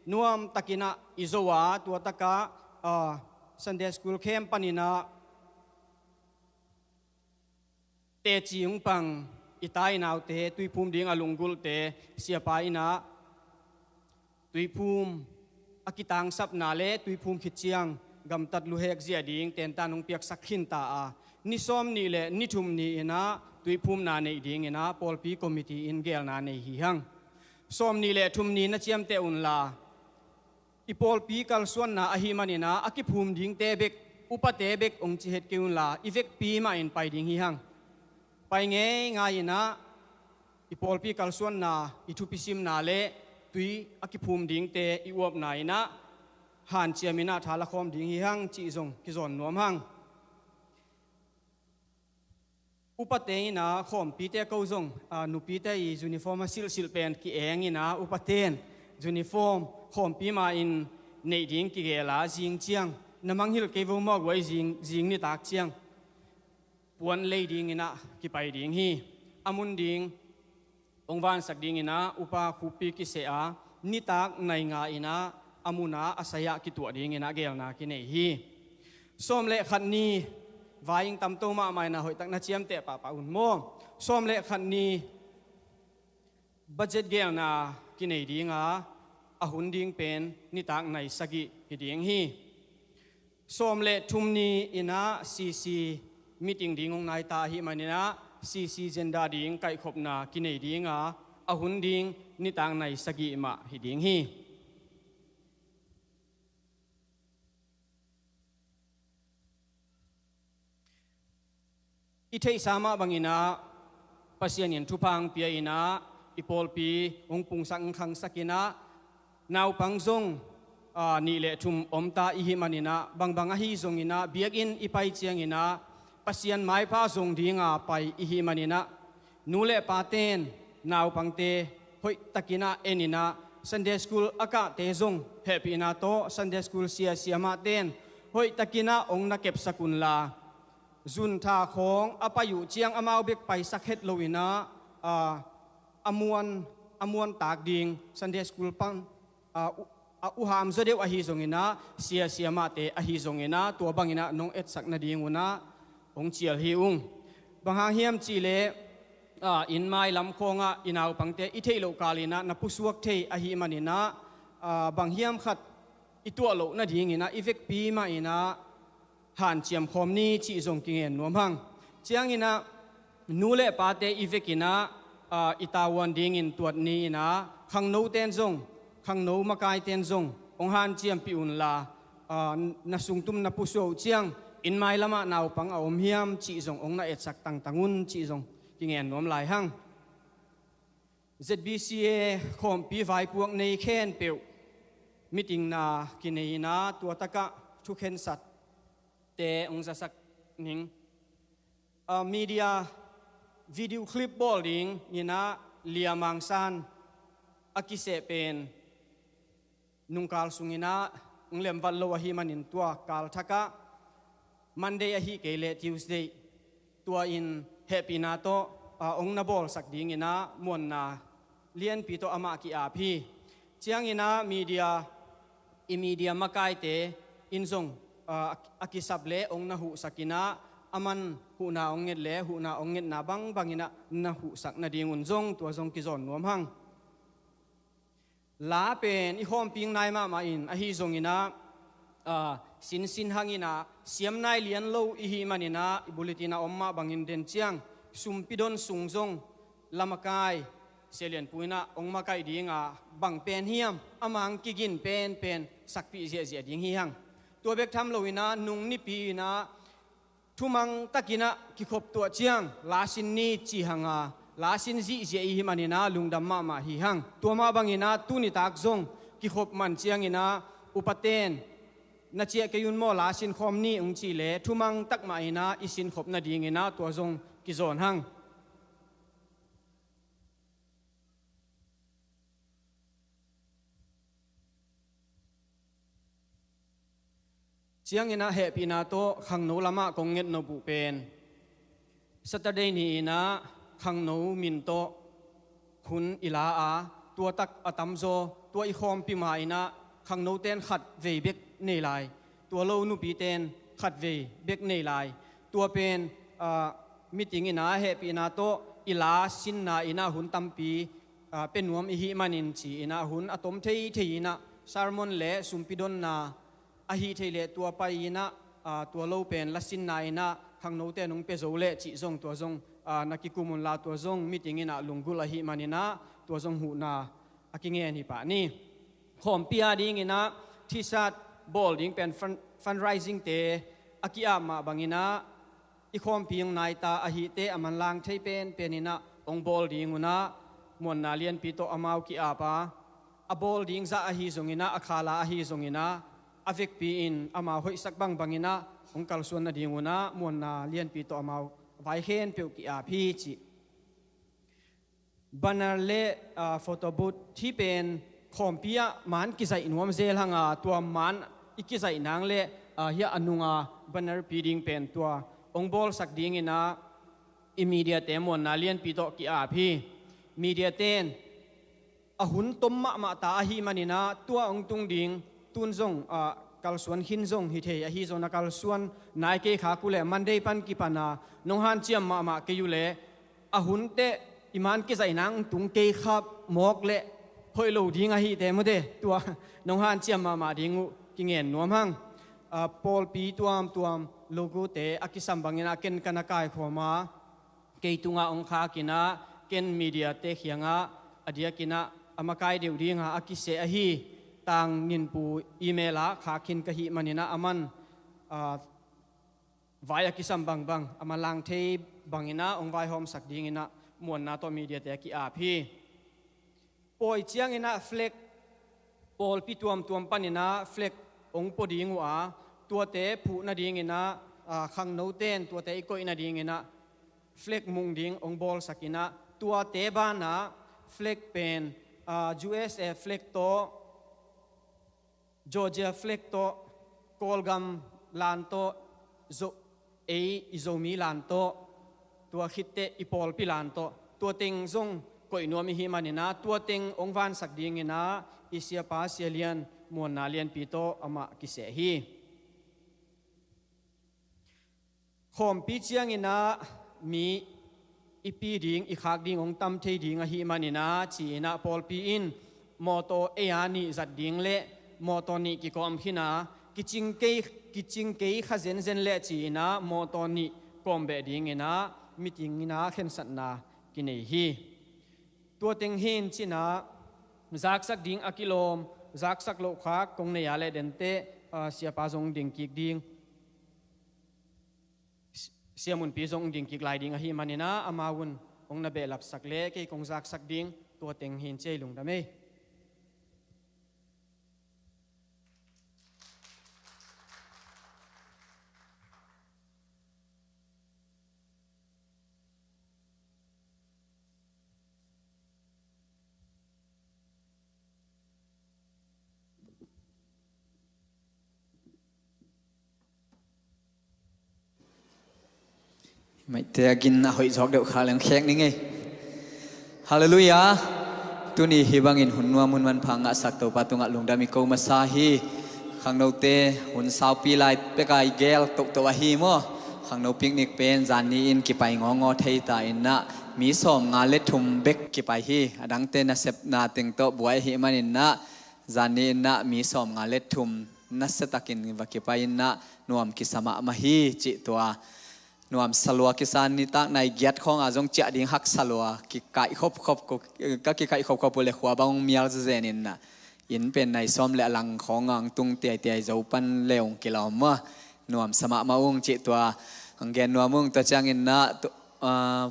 nuam takin ah i zo a, tua takah, ah, Sunday School Camp panin ah teci hong pang i ta i naute, tuiphum ding a lunggulhte, siapa in ah tuiphum a kitangsapna le tuiphum khit ciang gamtat luhek zia ding tentan hong piaksak khinta a, ni sawm nih le ni thum ni in ah tuiphumna neih dingin ah pawlpi committee in gelna nei hi hang. Sawm nih le thum ni na ciamteh unla, i pawlpi kalsuanna ahih manin ah, a kiphum dingte bek, upate bek hong ci het kei unla, i vekpi mahin pai ding hi hang. Pai ngeingai in ah, i pawlpi kalsuanna, i thupi simna le tui a kiphum dingte i uapna in ah, hanciam in ah tha la khawm ding hi hang cih zong kizawn nuam hang. Upate in ah khawmpite ko zong, a, nupite i uniform a silhsilh pen ki-eng in ah, upate in uniform khawmpi ma-in neih ding kigel a, zing ciang na mangngilh kei vo maw guai, zing, zing nitak ciang puan lei ding in ah kipai ding hi. A mun ding hong vansak ding in ah upa khuppi kiseh a, nitak nai nga in ah a mun ah a sai-ah kituah ding in ah geelna kinei hi. Sawm le khat ni, vai ing tamto mahmah in ah hoihtak na ciamteh pahpah un maw. Sawm le khat ni budget geelna kinei ding a, a hun ding pen nitak nai sagih hi ding hi. Sawm le thum ni in ah C C meeting ding hong nai ta ahih manin ah, C C agenda ding kaihkhopna kinei ding a, a hun ding nitak nai sagih mah hi ding hi. I theihsa mah bangin ah Pasian in thupha hong pia in ah, i pawlpi hong pungsak hong khangsak in ah, naupang zong, aa, nih le thum om ta i hih manin ah, bangbang ahi zongin ah, biakinn i pai ciangin ah Pasian maipha zong dinga pai i hih manin ah, nu le paten naupangte hoihtakin ah en in ah, Sunday school a kahte zong hehpihna tawh Sunday school sia siamahten hoihtakin ah hong na kepsak unla, zuntha khawng a pai uh ciang amau bek paisak het lo in ah, aa, a muan, a muantak ding Sunday school pan, aa, u-, a uham zaw deuh ahi zongin ah, sia siamahte ahi zongin ah, tua bangin ah nong etsak nadingun ah hong cial hi ung. Bang hang hiam cihleh, aa, inn mailam khawngah i naupangte i theih loh kalin ah na pusuak thei ahih manin ah, aa, bang hiam khat i tuah loh nadingin ah i vekpi mahin ah hanciam khawm ni cih zong kingen nuam hang. Ciangin ah nu le pate i vekin ah, aa, i tavuan dingin tuat ni in ah, khangnoten zong, khangno makaiten zong hong hanciampih unla, aa, na sungtum na pusuak uh ciang inn mailamah naupang a om hiam cih zong hong na etsak tangtang un cih zong kingen nuam lai hang. Z B C A khawmpi vaipuak nei khempeuh meeting na kinei in ah, tua takah thukhensate hong zasak ning. Aa, media video clip bawl dingin ah Lia Mang San a kiseh pen nungkal sungin ah hong lemvat lo ahih manin, tua kal thakah Monday ahih kei leh Tuesday, tua in hehpihna tawh, aa, hong na bawlsak dingin ah muanna lianpi tawh amah ki-ap hi. Ciangin ah media, i media makaite in zong, aa, a kisap leh hong na huhsak in ah, a man huhna hong nget leh huhna hong ngetna bangbangin ah na huhsak nadingun zong tua zong kizawn nuam hang. La pen i khawmpi nai mahmah in, ahi zongin ah, aa, sinsin hangin ah siam nai lian lo i hih manin ah, i bulletin a om mah bangin den ciang sumpi don sung zong la makai Sia Lian Pu in ah hong makaih ding a, bang pen hiam a mang kigin penpen sakpih ziahziah ding hi hang. Tua bek tham loin ah nung nipi in ah thumang takin ah kikhop tuah ciang la sin ni ci hang a, la sin zihziah i hih manin ah lungdam mahmah hi hang. Tua mah bangin ah tuni tak zong kikhop man ciangin ah upaten na ciah kei un maw, la sin khawm ni hong cih leh thumang tak mah in ah i sin khop nadingin ah tua zong kizawn hang. Ciangin ah hehpihna tawh khangno lamah kong ngetnop uh pen, Saturday ni-in ah khangno min tawh hun i la a, tua tak a tamzaw tua i khawmpi ma-in ah khangnoten khatvei bek nei lai, tua lo nupiten khatvei bek nei lai. Tua pen, ah, meeting in ah hehpihna tawh i la sinna in ah hun tampi, ah, pia nuam i hih manin ci-in ah hun a tom theithei in ah sermon le sumpi donna ahi thei leh tua pai in ah, aa, tua lo pen la sinna in ah khangnote nong pia zo leh cih zong tua zong, aa, na kikum unla tua zong meeting in ah lunggulh ahih manin ah tua zong huhna a kingen hi pah ni. Khawmpi a dinginah T-shirt bawl ding pen fund, fundraising te a ki-ap mah banginah i khawmpi hong naita ahihte a manlang thei penpeninah hong bawl dingunah muanna lianpi tawh amau ki-ap a, a bawl ding zah ahi zonginah, a khala ahi zonginah, a vekpi-in amau hoihsak bangbanginah hong kalsuan nadingunah muanna lianpi tawh amau vai khempeuh ki-ap hi cih. Banner le, ah, photo booth hi pen khawmpi ah man kizaih nuam zel hanga, tua man i kizaih nang le, ah, hiah a nunga banner pi ding pen tua hong bawlsak dinginah i media te muanna lianpi tawh ki-ap hi. Media ten a hun tom mahmah ta ahih maninah tua hong tung ding tun zong, ah, kalsuan khin zong hi thei ahi zong a kalsuan nai kei khak uhleh Monday pan kipana nong hanciam mahmah kei uhleh a hun teh i man kizaih nang tung kei khap mawk leh hoih lo ding ahihte mute tua nong hanciam mahmah ding uh kingen nuam hang. Ah, pawlpi tuamtuam logo te a kisam banginah ken ka na kaikhawm a, kei tungah hong khakinah ken media te khiangah a diakinah a makai deuh dinga a kiseh ahi. Tang Ninpu email ah khak khin ka hih maninah a man, ah, vai a kisam bangbang a manlang thei banginah hong vaihawmsak dinginah muanna tawh media te a ki-ap hi. Pawi cianginah flag, pawlpi tuamtuam paninah flag hong pua ding uh a, tuate phuh nadinginah, ah, khangnoten tuate i koih nadinginah flag mung ding hong bawlsakinah tuate banah flag pen, ah, U S A flag tawh, Georgia flag tawh, Kawlgam lan tawh, Zo-, ei i Zomi lan tawh, tua khitteh i pawlpi lan tawh, tua teng zong koih nuam i hih maninah tua teng hong vansak dinginah i siapa Sia Lian muanna lianpi tawh amah kiseh hi. Khawmpi cianginah mi i pi ding, i khak ding hong tam thei ding ahih maninah ci-inah pawlpi in mawtaw ei a nih zat ding le mawtaw nih kikawm khina, kicing kei, kicing kei kha zenzen leh ci-inah mawtaw nih kawm beh dinginah meeting inah khensatna kinei hi. Tua teng hin cinah zaksak ding a kilawm, zaksak loh khak kong nei a leh denteh, ah, siapa zong ding kik ding. Sia Munpi zong ding kik lai ding ahih maninah amau un hong na behlapsak le kei kong zaksak ding. Tua teng hin ci ei, lungdam ei. Maite a gin a hoih zawk deuh kha leng khek ning ei. Halleluiah. Tuni hih bangin hun nuam hun manpha ngahsak Topa tungah lungdam i ko masa hi. Khangnote hun saupi lai peka i gel tohtoh ahi maw? Khangno picnic pen zan ni-in kipai ngawngawng thei ta innah mi sawmnga le thum bek kipai hi. Adangte nasepna teng tawh buai ahih man innah zan ni innah mi sawmnga le thum nasiatakin va kipai innah nuam kisa mahmah hi cih tua. Nuamsa lua kisa, nitak nai giat khawnga zong ciah ding haksa lua, kikaih khopkhop ko, ka kikaih khopkhop uh le khua bang hong mial zezen innah inn pen nai sawm le a lang khawnga hong tung tiaitiai zo pan le hong kilawm maw? Nuamsa mahmah ung cih tua hong gen nuam ung. Tua cianginnah tu, ah,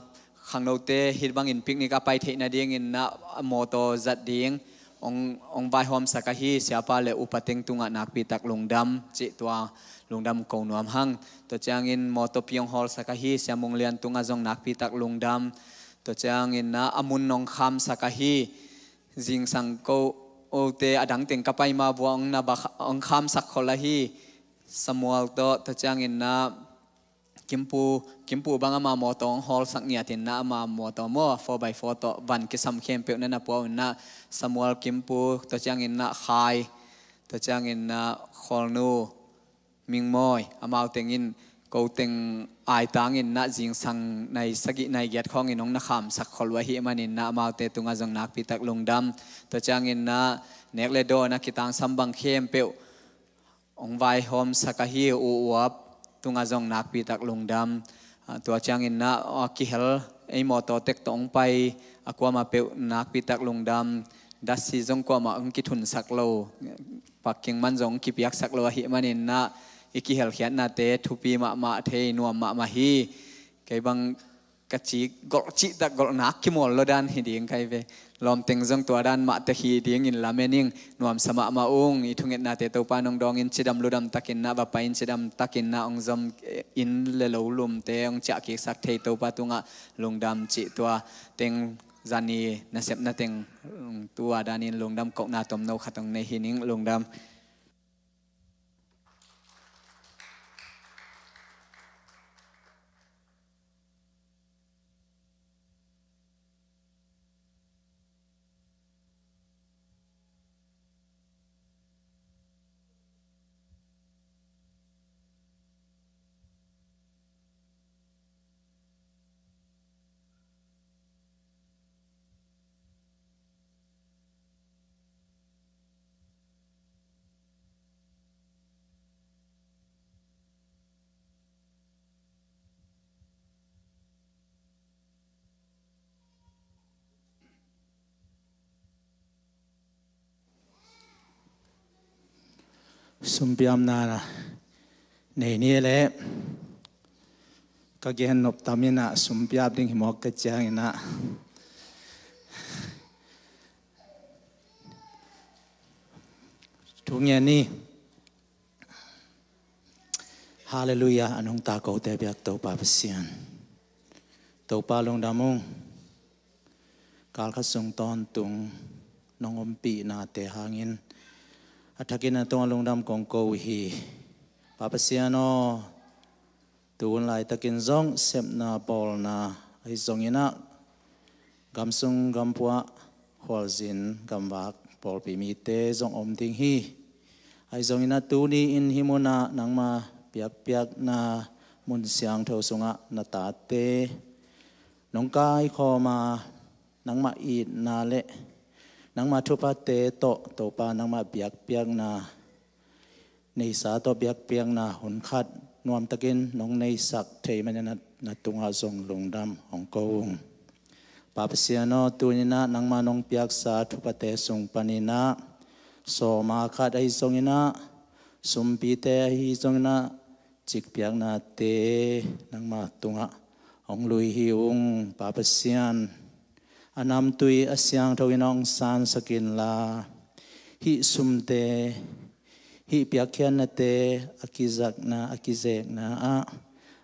khangnote hih bangin picnic a pai theih nadinginnah mawtaw zat ding hong, hong vaihawmsak ahi siapa le upa teng tungah nakpitak lungdam cih tua lungdam ko nuam hang. Tua ciangin mawtawpi hong hawlsak ahi Sia Mung Lian tungah zong nakpitak lungdam. Tua cianginnah a mun hong khamsak ahi zingsang ko, ote adang teng ka pai ma bua hong na ba kha-, hong khamsak khol ahi Samuel tawh, tua cianginnah Kimpu, Kimpu bang ama mawtaw hong hawlsak ngiat innah ama mawtaw maw, four by four tawh van kisam khempeuh na na pua uh innah Samuel, Kimpu, tua cianginnah Khai, tua cianginnah Kholnu, Mingmawi, amau tengin ko teng aitang innah zingsang nai sagih nai giat khawngin hong na khamsak khol uh ahih maninah amaute tungah zong nakpitak lungdam. Tua cianginnah nek le dawn a kitangsam bang khempeuh hong vaihawmsak ahi u uap tungah zong nakpitak lungdam. Ah, tua cianginnah a kihel ei mawtaw tek tawh hong pai a kuamah peuh nakpitak lungdam. Dasi zong kuamah hong kithunsak lo, parking man zong hong kipiaksak lo ahih manin ah i kihelkhiatnate thupi mahmah thei, nuam mahmah hi. Kei bang ka ci golh cihtak golhnak kimawl lo dan hi ding kai ve. Lawmteng zong tua dan mah tek hi dingin lamen ing. Nuamsa mahmah ung. I thungetnate Topa nong dawngin cidam ludam takin ah va pai in, cidam takin ah hong zom in le lo lumte hong ciahkiksak thei Topa tungah lungdam cih tua teng zani nasepna teng, um, tua danin lungdam kohna tomno khat hong nei hi ning. Lungdam. Sumpiapna nei ni leh, ka gen nop tam in ah sumpiap ding hi mawk ka ciangin ah, thu ngen ni. Halleluiah. A nungta kote biak Topa Pasian, Topa lungdam ung. Kal khat sung tawntung nong ompihnate hangin a thakin a tungah lungdam kong ko uh hi. Pa Pasian aw, tu hun laitakin zong sepna bawlna ahi zongin ah, gam sung gam pua, khualzin gam vak pawlpi mite zong om ding hi. Ahi zongin ah tuni in hih munah nangma biakpiakna mun siangtho sungah na tate nong kaikhawm a, nangmah itna le nangmah thuphate tawh Topa nangmah biakpiakna, neisa tawh biakpiakna hun khat nuamtakin nong neisak thei manin ah na tungah zong lungdam hong ko ung. Pa Pasian aw, tuni in ah nangmah nong piaksa thuphate sung panin ah sawma khat ahi zongin ah, sumpite ahi zongin ah, cikpiaknate nangma tungah hong lui hi ung. Pa Pasian, a namtui a siangtho in hong sansak inla, hih sumte, hih piakkhiatnate a kizakna, a kizekna ah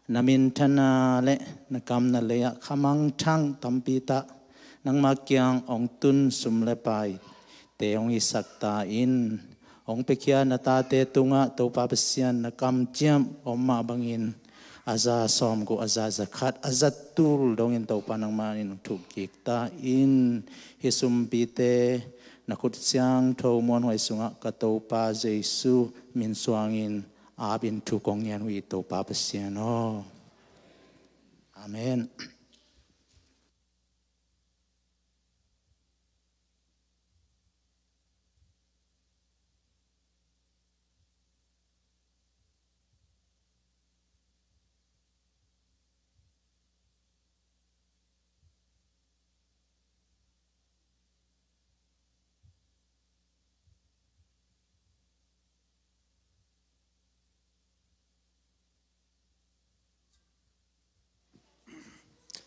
na minthanna le na kamna lei-ah khamangthang tampi tak nangma kiang hong tun sum le paite hong hisak ta in. Hong piakhia na tate tungah Topa Pasian na kamciam om mah bangin a za sawmguk, a za zakhat, a za tul dongin Topa nangmah in thuk kik ta in. Hih sumpite na khut siangtho muanhuai sungah ka Topa Jesu min suangin ap in thu kong ngen uh hi, Topa Pasian aw. Amen.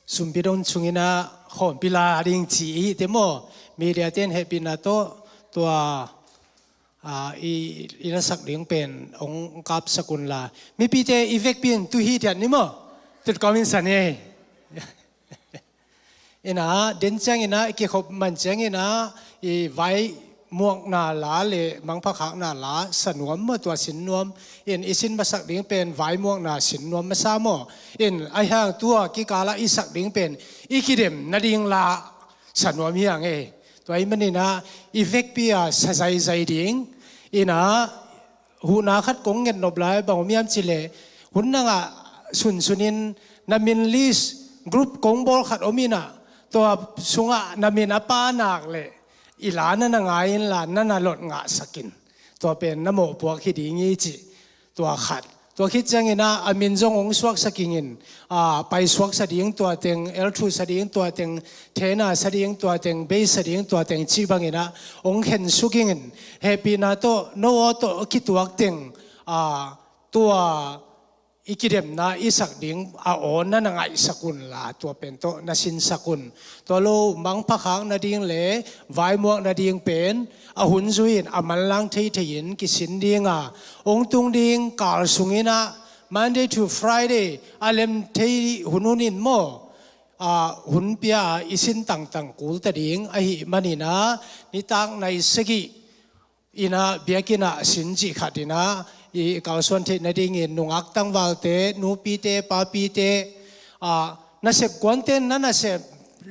Sumpi dong sungin ah khawmpi la ding ci i hih teh maw, media ten hehpihna tawh tua, ah, i, i lasak ding pen hong kapsak unla, mipite i vekpi in tu hi thiat ni maw. Tut kawmin sa ni. Ina, den ciangin ah, i kikhop man ciangin ah, i vai muakna la le mangpha khakna la sa nuam maw, tua sin nuam. In i sin masak ding pen vai muakna sin nuam masa maw. In ahi hang tua kikal ah i sak ding pen i kidem nading la sa nuam hi hang e. Tua ahih manin ah i vekpi a sa zaizai ding. Ina, huhna khat kong nget nop lai bang om hiam cih leh, hun nangah sunsunin na min list, group kong bawl khat om in ah, tua sungah na min a pa nak leh i la na na ngai inla na na lot ngahsak in. Tua pen na mawhpuak hi ding hi cih tua khat. Tua khit ciangin ah a min zong hong suaksak ingin, a, paisuak sa ding tua teng, elthu sa ding tua teng, thena sa ding tua teng, base sa ding tua teng cih bangin ah hong khensuk ingin, hehpihna tawh no aw tawh kituak teng, a, tua i kidemna i sak ding a aw na na ngaihsak unla, tua pen tawh na sinsak un. Tua lo mangpha khak nading le vaimuak nading pen a hun zui-in a manlang theithei-in kisin dinga, hong tung ding kal sungin ah Monday to Friday a lem thei hunhun in maw, a, hun pia i sin tangtang kul ta ding ahih manin ah, nitak nai sagih in ah biakinn ah sin cih khat in ah i kalsuan theih nadingin nungak tangvalte, nupite, papite, a, nasep kuante na nasep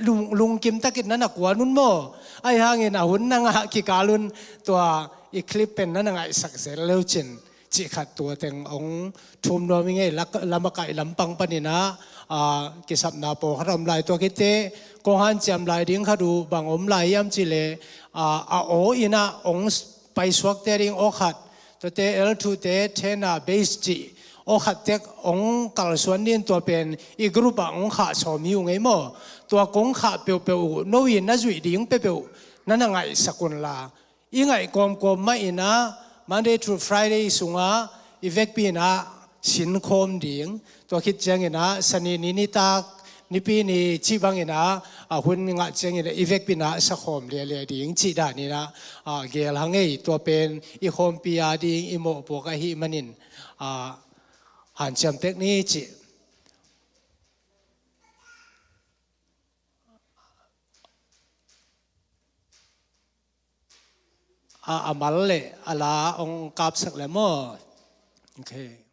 lung, lungkim takin na na kuan un maw? Ahi hangin a hun na ngah kikal un tua i clip pen na na ngaihsak zel le uh cin, cih khat tua teng hong thum nuam ing ei. Lak-, lamakaih lampang panin ah, a, kisapna pawlkhat a om lai. Tua khit teh kong hanciam lai ding khat uh bang om lai hiam cih leh, a, a aw in ah hong paisuakte ding aw khat, tuate elthu te, thena, base cih aw khat tek hong kalsuan ding, tua pen i group ah hong khah sawm hi ung ei maw? Tua kong khah peuhpeuh uh no in na zuih ding peuhpeuh na na ngaihsak unla, i ngaih kawmkawm mah in ah Monday through Friday sungah i vekpi in ah sin khawm ding. Tua khit ciangin ah Sani ni nitak, Nipi ni cih bangin ah, a, hun ngah ciangin ah i vekpi in ah sakhawm lialia ding cih dan in ah, a, geel hang ei. Tua pen i khawmpi a ding i mawhpuak ahih manin, a, hanciam tek ni cih. A, a mal le a la hong kapsak le maw? Ok.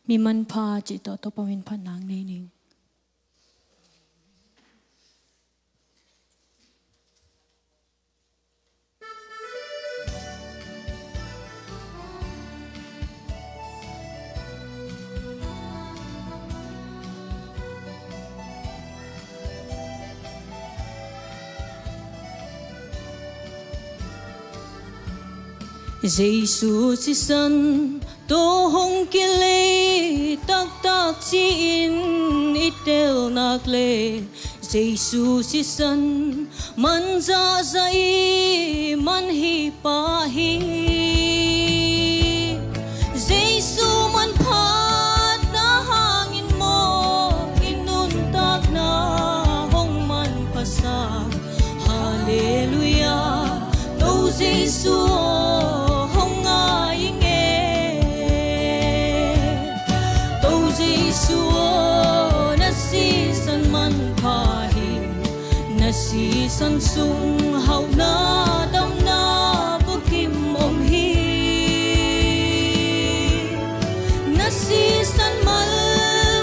Mi manpha cih tawh Topa min phatna nei ning. Jesu sisan tawh hong kilei taktak ci-in i tel nak leh, Jesu sisan man zahzah i man hi pah hi. Jesu manphatna hangin maw i nuntakna hong manphasak? Halleluiah, To Jesu aw, hong ngai ing e. To Jesu aw, na sisan manpha hi. Na sisan sung hauhna damna bukim om hi. Na sisan mal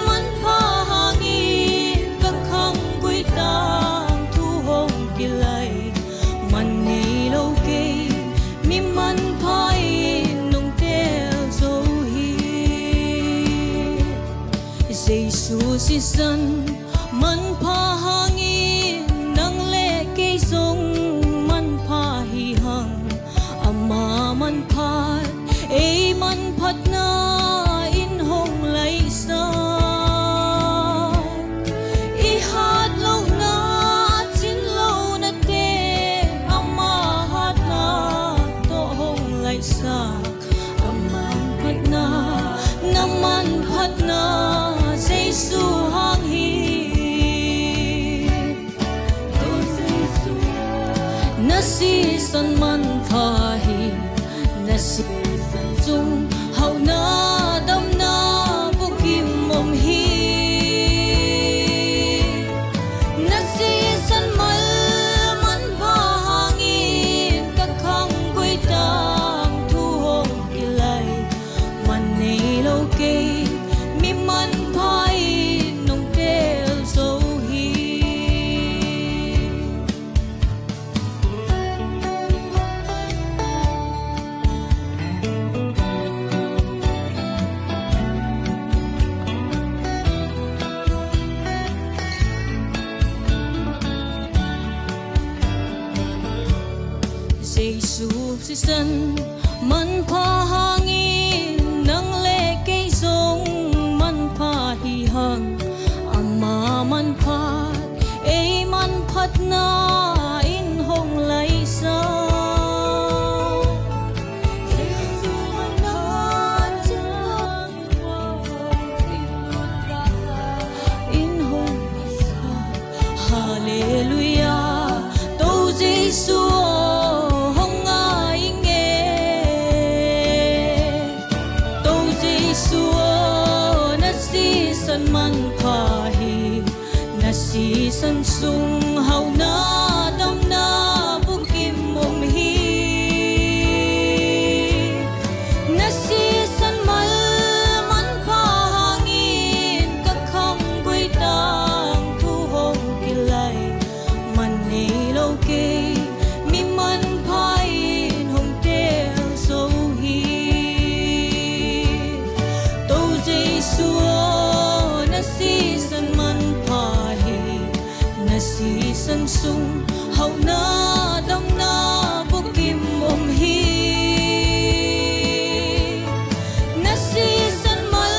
manpha hangin ka khanggui tangthu hong kilai. Man nei lo kei, mi manpha in nong tel zo hi. Jesu sisan manpha hangin nang le kei zong manpha hi hang. Ama manphat ei manphatna in hong laihsak. I hatlohna, a cinlohnate ama hatna tawh hong laihsak. A manphatna, na manphatna Jesu hang hi. Na sisan manpha hi. Na sisan sung hauhna damna bukim om hi. Na sisan mal manpha hangin ka khanggui tangthu hong kilai. Man nei lo kei, mi manpha in nong tel zo hi. Jesu sisan manpha hangin nang le kei zong manpha hi hang. Ama manphat ei manphatna in hong laihsak. Jesu manphat in hong laihsak. Halleluiah, To Jesu aw, hong ngai ing e. To Jesu aw, na sisan manpha hi. Na sisan sung hauhna damna bukim om hi. Na sisan mal manpha hangin ka khanggui tangthu hong kilai. Man nei lo kei, mi manpha in hong tel zo hi. To Jesu aw, na sisan manpha hi. Na sisan sung hauhna damna bukim om hi. Na sisan mal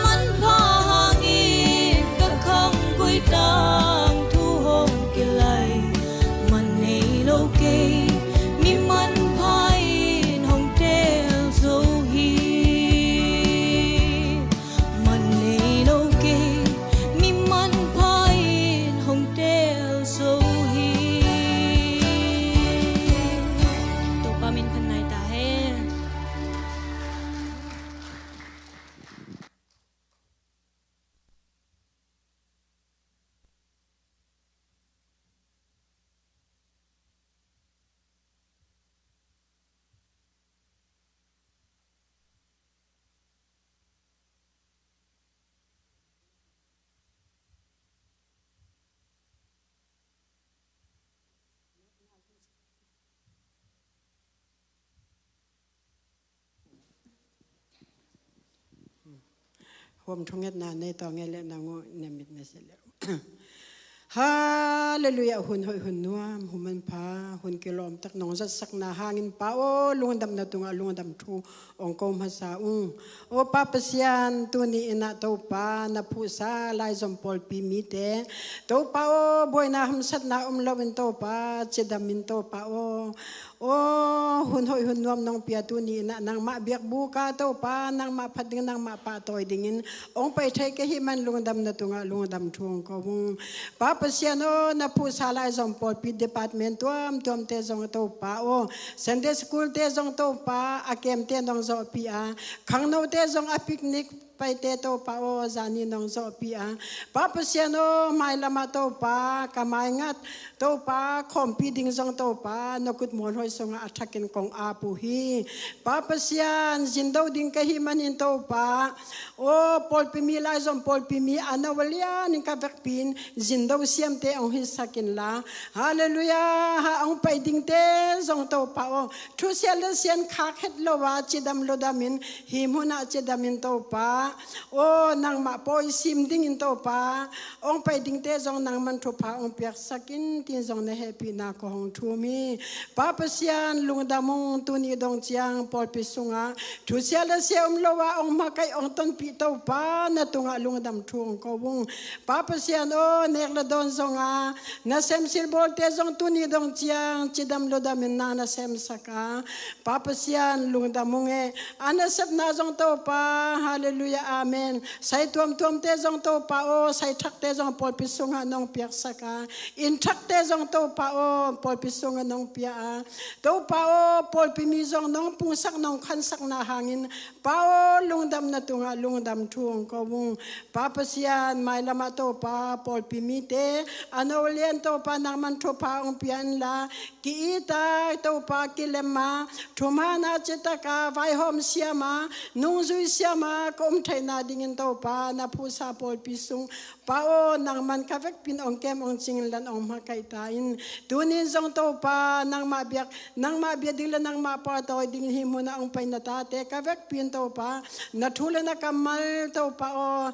manpha hangin ka khanggui tangthu hong kilai. Man nei lo kei, mi manpha in hong tel zo hi. Man nei lo kei, mi manpha in hong tel zo hi. Huam thungetna nei tawh ngei leh nang uh na mit na si leh. Halleluiah. Hun hoih hun nuam hun manpha hun kilawmtak nong zatsakna hangin Pa aw, lungdamna tungah lungdam thu ong ko masa ung. Aw Pa Pasian, tuni innah Topa na phuhsa laizom pawlpi mite Topa aw, buaina hamsatna om loin Topa cidamin Topa aw, aw hun hoih hun nuam nong pia tuni innah nangmah biakbuk ah Topa nangmah phat ding nangmah pahtawi dingin ong pai thei ka hih man lungdamna tungah lungdam thu ong ko ung. Pa Pasian aw, na phuhsa laizom pawlpi department tuamtuamte zong Topa aw, Sunday school te zong Topa a kemte nong zawhpih a, khangnote zong a picnic paite Topa aw, zani nong zawhpih a, Pa Pasian aw, mailamah Topa ka maingat Topa khawmpi ding zong Topa na kut mualhuai sungah a thakin kong ap uh hi. Pa Pasian, zindo ding ka hih manin Topa aw, pawlpi mi laizom pawlpi mi a no a lianin ka vekpi in zindo siamte ong hisak inla, halleluiah, ha ong pai dingte zong Topa aw, thusia le sian khak het lo a cidam ludamin hih munah cidamin Topa aw, nangmah pawi sim dingin Topa ong pai dingte zong nangman thupha ong piaksak in tin zong na hehpihna ko hong thum hi. Pa Pasian, lungdam ung. Tuni dong ciang pawlpi sungah thusia le sia om lo a ong makaih ong tonpih Topa na tungah lungdam thu ong ko ung. Pa Pasian aw, nek le dawn zonga nasem silbawlte zong tuni dong ciang cidam ludamin na na semsak a, Pa Pasian lungdam ung e. A nasepna zong Topa, halleluiah, amen, sai tuamtuamte zong Topa aw, sai thakte zong pawlpi sungah nong piaksak a, inn thakte zong Topa aw, pawlpi sungah nong pia a, Topa aw, pawlpi mi zong nong pungsak nong khansakna hangin Pa aw, lungdamna tungah lungdam thu ong ko ung. Pa Pasian, mailamah Topa pawlpi mite a no lian Topa nangman thupha ong pia inla, ki-it a Topa kilem a, thuman a citak a vaihawm siam a, nungzui siam a ka om theihna dingin Topa na phuhsa pawlpi sung Pa aw, nangman ka vekpi in ong kem ong cing inla ong makaih ta in. Tunin zong Topa nangmah biak nangmah bia ding le nangmah pahtawi dingin hih munah ong pai na tate ka vekpi in Topa na thu le na kammal Topa aw,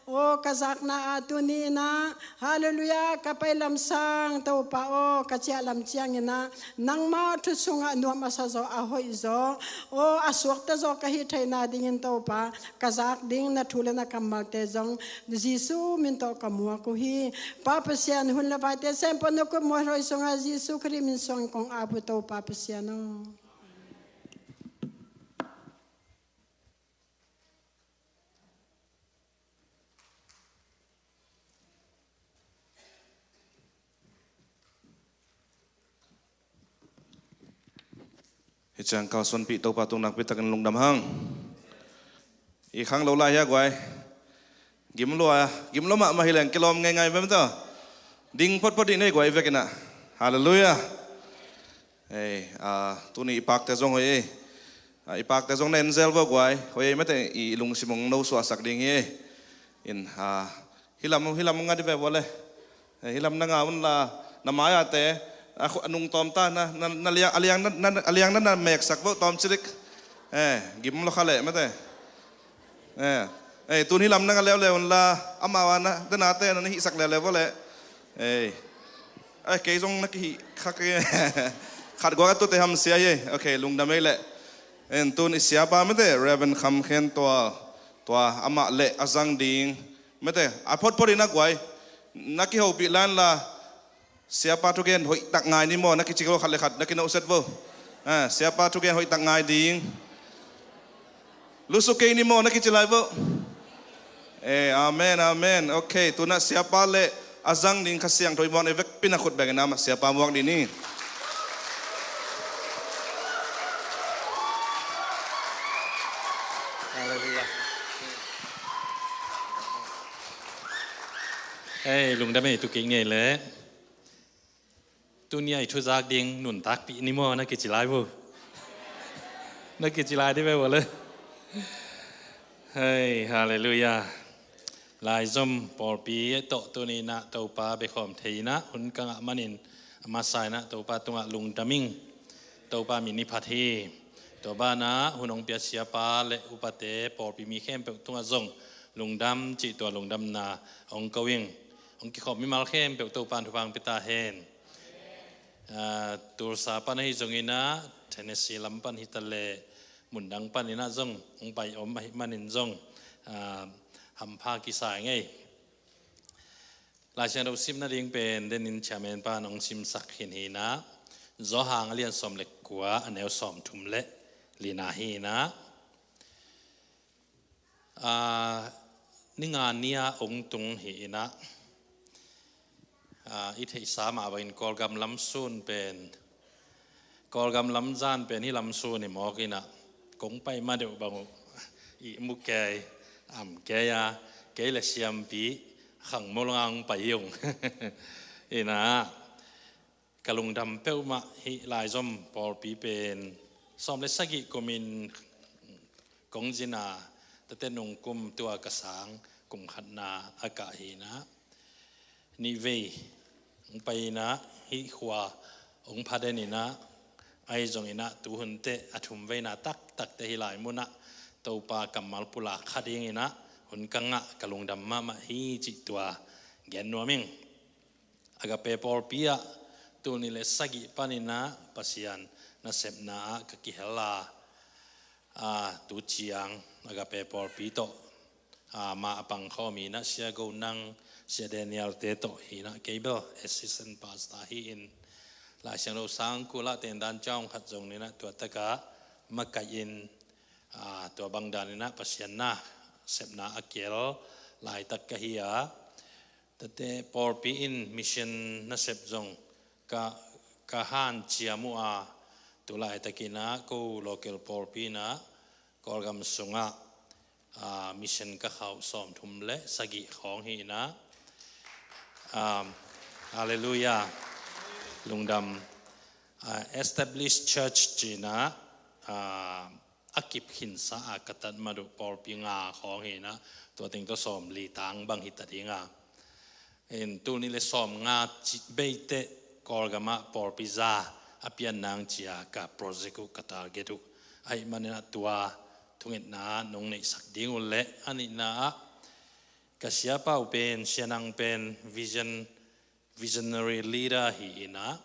aw ka zakna ah tuni innah, halleluiah, ka pai lamsang Topa aw, ka ciah lam cianginah nangmah thu sungah nuam a sa zaw a hoih zaw aw, a suakta zaw ka hih theihna dingin Topa ka zak ding na thu le na kammalte zong Jesu min tawh ka muak uh hi. Pa Pasian, hun le vaite sempawh na kut mualhuai sungah Jesu Khrih min suangin kong ap uh, Topa Pasian aw. Hih ciang kalsuanpih Topa tung nakpi takin lungdam hang. I khang lo lai hia guai. Gim lua, gim lo mahmah hi leng kilawm ngeingai bem ta. Ding photphot dih nei guai vekin ah. Halleluiah. Ei, a, tuni i pakte zong hoih ei. A, i pakte zong na en zel vo guai. Hoih ei mate, i lungsim ong no suahsak ding hi ei. In, a, hilam, hilam nga di ve vo le. Eh, hilam na nga un la, na mai-ate, a, khu-, a nung tawm ta, na, na, na liang, a liang na, na, a liang na, na meksak vo tawm cilik. Eh, gim lo kha le mate. Eh, eh, tun hilam na nga leuleu un la, amau a na, denate na, na hihsak leuleu vo le. Eh, eh, kei zong na kihih khak e. Khat guak a tute ham sia hi. Ok, lungdam ei le. En tun i siapa mate, Reverend Kham Khen tua, tua amah le a zang ding. Mate, a photphot in a guai. Na kihopih lan la, Siapa thugen hoihtak ngai ni maw, na kici ko khat le khat, na kinawhset vo. Ah, Siapa thugen hoihtak ngai ding. Lusuk kei ni maw, na kici lai vo. Eh, amen, amen. Ok, tuna Siapa le a zang ding Kha Siangtho i muak na i vekpi na khut bengin amah Siapa muak ding ni. Halleluiah. Hei, lungdam ei, tu kik ngei le. Tuni a i thuzak ding nuntakpih ni maw, na kici lai vo. Na kici lai di ve vo le. Hei, halleluiah. Laizom pawlpi tawh tuni na Topa bekhawm thei na hun ka ngah manin a masa in ah Topa tungah lungdam ing. Topa min i phat hi. Tua banah hun hong pia siapa le upate pawlpi mi khempeuh tungah zong Lungdam cih tua lungdamna hong ko ing. Hong kikhop mimal khempeuh Topa'n thupha hong pia ta hen. Aa, Tulsa pan ahi zongin ah, Tennessee lam pan hi ta leh, mundang panin ah zong hong pai om ahih manin zong, aa, hampha kisa ing ei. Lai Siangtho sim nading pen denin chairman pa'n hong simsak khin hi in ah, Johan a lian sawm le kua, a neu sawmthum le lina hi in ah, aa, ni nga ni-a hong tung hi in ah, aa, i theihsa mah bangin Kawlgam lamsun pen, Kawlgam lamzan pen hih lamsun hi mawk in ah, kong pai ma deuh bang uh, ihmu kei, am kei a, kei le siampi Khangmo Langa hong pai hi ung. In ah, ka lungdam peuhmah, hih laizom pawlpi pen sawm le sagih kumin kong zin a, tate nung kum tua ka sang kum khatna a kah hi in ah, nihvei hong pai in ah, hih khua hong pha den in ah, ahi zongin ah tuhunte a thumveina taktakte hih lai munah Topa kammal pulak kha dingin ah hun ka ngah, ka lungdam mahmah hi cih tua gen nuam ing. Agape pawlpi ah tul nih le sagih panin ah Pasian nasepna ah ka kihel a, aa, tu ciang Agape pawlpi tawh, aa, mah a pang khawm hi in ah, Sia Go Nang, Sia Daniel te tawh hi in ah, kei bel assistant pastor hi in, Lai Siangtho sang kul ah tendan ciang khat zong ni in ah, tua tak ah makaih in, aa, tua bang dan in ah Pasian nasepna a kihel laitak ka hi a, tate pawlpi in mission nasep zong ka, ka hanciam uh a, tu laitakin ah ko local pawlpi in ah Kawlgam sungah, aa, mission ka khauh sawmthum le sagih khawng hi in ah, aa, Halleluiah, lungdam. Aa, established church ci in ah, aa, a kip khinsa a ka tat ma deuh pawlpi nga khawng hi in ah, tua teng tawh sawmli tang bang hi ta ding a. In tul nih le sawmnga ci beite Kawlgam ah pawlpi za a pian nang ci a ka project uh, ka target uh ahih manin ah, tua thungetna nong neihsak ding uh le, a nihna ah ka siapa uh pen, Sia Nang pen vision, visionary leader hi in ah,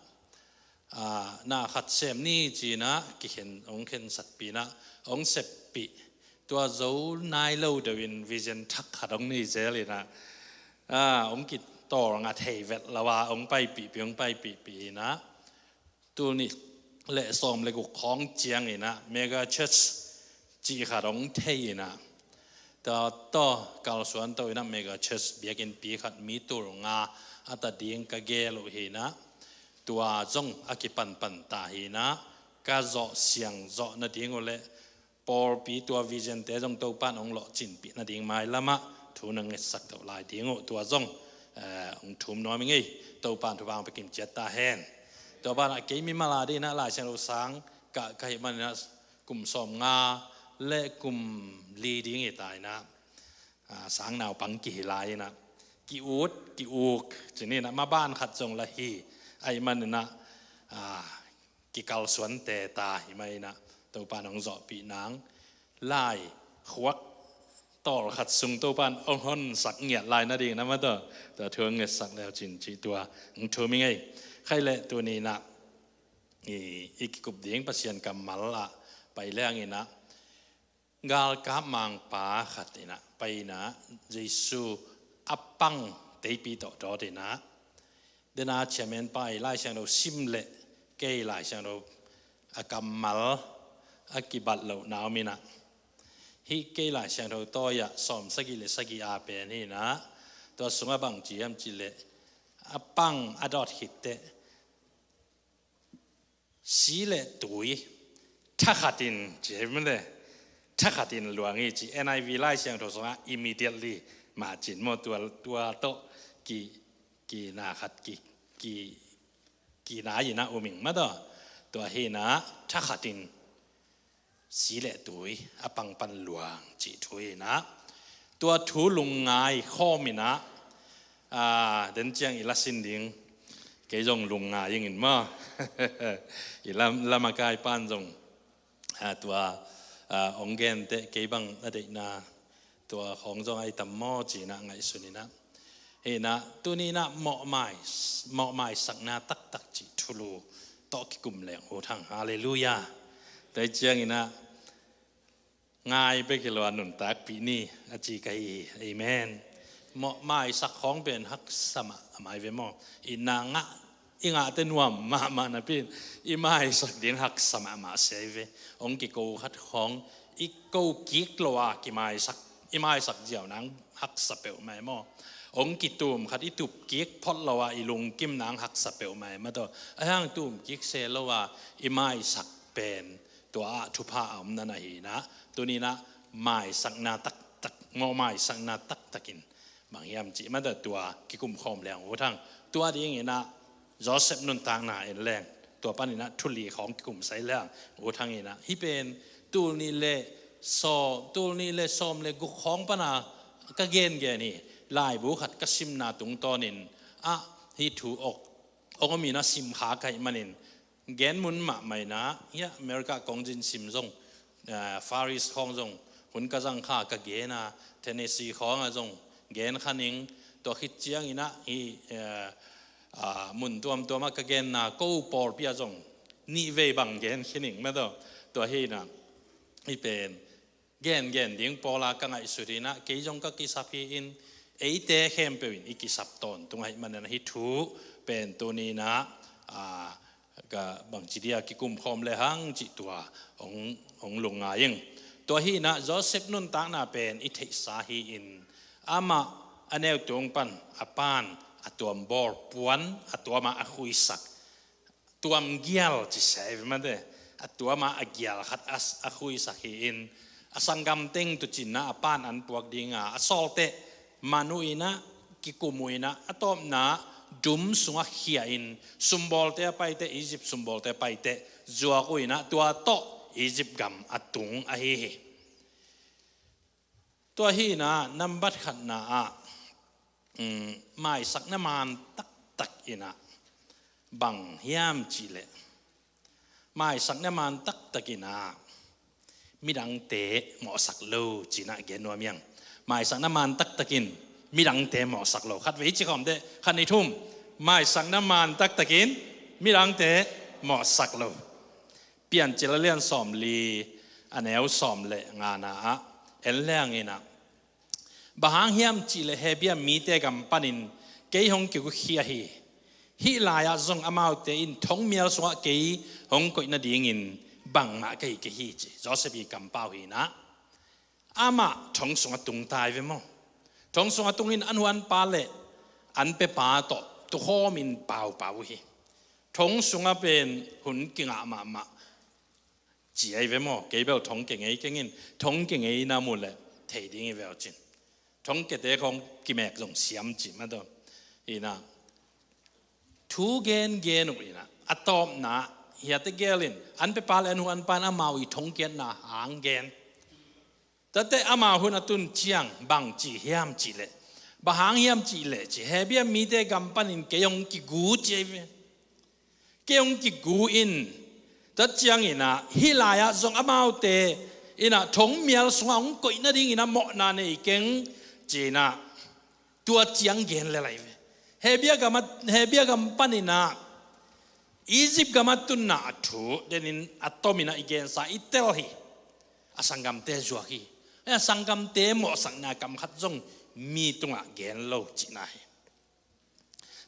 aa, na khat sem ni ci in ah kikhen, hong khensatpih in ah, hong seppih. Tua zo nai lo deuh in vision thak khat hong nei zel in ah, aa, hong kitawlnga thei vet lo a, hong paipihpih, hong paipihpih in ah, tul nih le sawm le guk khawng ciangin ah mega church cih khat hong thei in ah, tua tawh kalsuan to in ah mega church biakinnpi khat mi tul nga a ta ding ka gel uh hi in ah, tua zong a kipanpan ta hi in ah, ka zawh siang zawh nading uh le pawlpi tua vision te zong Topa'n hong lawhcinpih nading mailam ah thu na ngetsak toh lai ding uh, tua zong, eh, hong thum nuam ing ei. Topa'n thupha hong pia kimciat ta hen. Tua banah kei mimal a dingin ah Lai Siangtho sang kah ka hih manin ah kum sawmnga le kum li ding hi ta in ah, aa, sang naupang kihi lai in ah, ki-ut ki-uk ci ni in ah, maban khat zong la hi. Ahih manin ah, aa, kikalsuante ta hi mah in ah, Topa'n hong zawhpih nang, lai khuak tawlkhat sung Topa'n hong honsak ngiat lai nading na mah tawh, tua thu hong ngetsak leu cin cih tua hong thum ing ei. Khai leh tuni in ah i, i kikup ding Pasian kammal ah pai leng in ah, galkap mangpa khat in ah pai in ah, Jesu a pang teipi tawh dawt in ah, dena chairman pa i Lai Siangtho sim leh kei Lai Siangtho a kammal a kibat lohna om in ah, hih kei Lai Siangtho tawi ah sawm sagih le sagih a pen hi in ah, tua sungah bang ci hiam cih leh, a pang a dawt khit teh, si le tui thakhat in, ci hi mah le, thakhat in luang hi ci. N I V Lai Siangtho sungah immediately mah ci in maw, tua, tua tawh ki, kina khat ki, ki, kina in ah um ing mah tawh. Tua hi in ah thakhat in si le tui a pang pan luang cih thu hi in ah, tua thu lungngai khawm in ah, aa, den ciang i la sin ding, kei zong lungngai ing in maw. I lam, lamakai pa'n zong, aa, tua, aa, hong gen teh kei bang a deihna Tua khawng zong a i tam maw ci-in ah ngaihsun in ah, hi in ah tuni in ah mawhmai, mawhmaisakna taktak cih thulu tawh kikum leng ut hang. Halleluiah. Tua hi ciangin ah ngai bek hi lo a nuntakpih ni a ci ka hi hi. Amen. Mawhmaisak khawng pen haksa mahmah hi ve maw? I na ngah, i ngahte nuam mahmah napi in i maisak ding haksa mahmah se hi ve. Hong kiko khat khawng i ko kik lo a kimaisak, i maisak ziau nang haksa peuhmah hi maw? Hong kitum khat i tup kik phot lo a i lungkim nang haksa peuhmah hi maw? Tua a hang tum kik se lo a i maisak pen tua ah thupha a om na na hi in ah, tuni in ah maisakna taktak, mawhmaisakna taktakin bang hiam cih mah tua kikum khawm leng ut hang. Tua dingin ah Joseph nuntakna en leng, tua panin ah thuli khawng kikum sai leng ut hang in ah, hih pen tul nih le sawm, tul nih le sawm le guk khawng pan a ka gengen hi. Laibu khat ka simna tungtawnin ah hih thu awk, awk om in ah sim kha ka hih manin, gen mun mahmah in ah, hia America kong zin sim zong, eh, Far East khawng zong hun ka zang kha ka gen a, Tennessee khawng ah zong gen kha ning. Tua khit ciangin ah hih, eh, ah, mun tuamtuam ah ka genna ko pawlpi ah zong nih vei bang gen khin ing mah tua. Tua hi in ah hih pen gengen ding pawl a ka ngaihsut in ah, kei zong ka kisap hi in, eite khempeuh in i kisap tawntung ahih manin ah hih thu pen tuni in ah, ah, ka bangci dia kikum khawm le hang cih tua hong, hong lungngai ing. Tua hi in ah Joseph nuntakna pen i theihsa hi in, amah a neu tung pan a pan a tuambawl puan a tuam ah a khuisak, tuamgial ci se hi ve mate, a tuam ah a gial khat a, a khuisak hi in, a sanggam teng tuucinna a pan an puak ding a, a sawlteh man uh in ah, kikum uh in ah, a tawpna dum sungah khia in, sumbawlte a paiteh, Egypt sumbawlte a paiteh zuak uh in ah, tua tawh Egypt gam a tung ahi hi. Tua hi in ah nambat khatna ah, um, maisakna maan taktak in ah bang hiam cih leh, maisakna maan taktak in ah midangte mawhsak lo ci-in ah gen nuam hi hang. Maisakna maan taktak in midangte mawhsak lo. Khatvei ci khawm teh, khat, nih, thum. Maisakna maan taktak in midangte mawhsak lo. Piancil a lian sawmli, a neu sawm le ngana ah en leng in ah, bang hang hiam cih leh Hebru mite gam panin kei hong kigukhia hi. Hih lai-ah zong amaute in thongmial sungah kei hong koih nadingin bangmah ka hi kei hi, ci Joseph ii kampau hi in ah, amah thong sungah tung ta hi ve maw? Thong sungah tung in an hu an pa le an pepa tawh tukhawm in paupau uh hi. Thong sungah pen hun kingah mahmah ci ahi ve maw? Kei bel thong kia ngei keng in, thong kia ngei na mu leh thei ding hi ve uh cin. Thong kiate khawng kimek zong siam ci mah tua. Hi in ah thu gengen uh in ah, a tawpna hiate gel in an pepa le an hu an pa in amau ii thong kiatna hang gen. Tua teh amau hun a tun ciang bang ci hiam cih leh, bang hang hiam cih leh ci, Hebru mite gam panin kei hong kigu ci ahi ve. Kei hong kigu in, tua ciangin ah hih lai-ah zong amaute in ah thongmial sungah hong koih nadingin ah mawhna nei keng ci-in ah, tua ciang gen lel ahi ve. Hebru gam ah, Hebru gam panin ah Egypt gam ah tunna a thu denin a tomin ah i gensa, i tel hi. A sanggamte zuak hi. A sanggamte mawhsakna kam khat zong mi tungah gen lo cihna hi.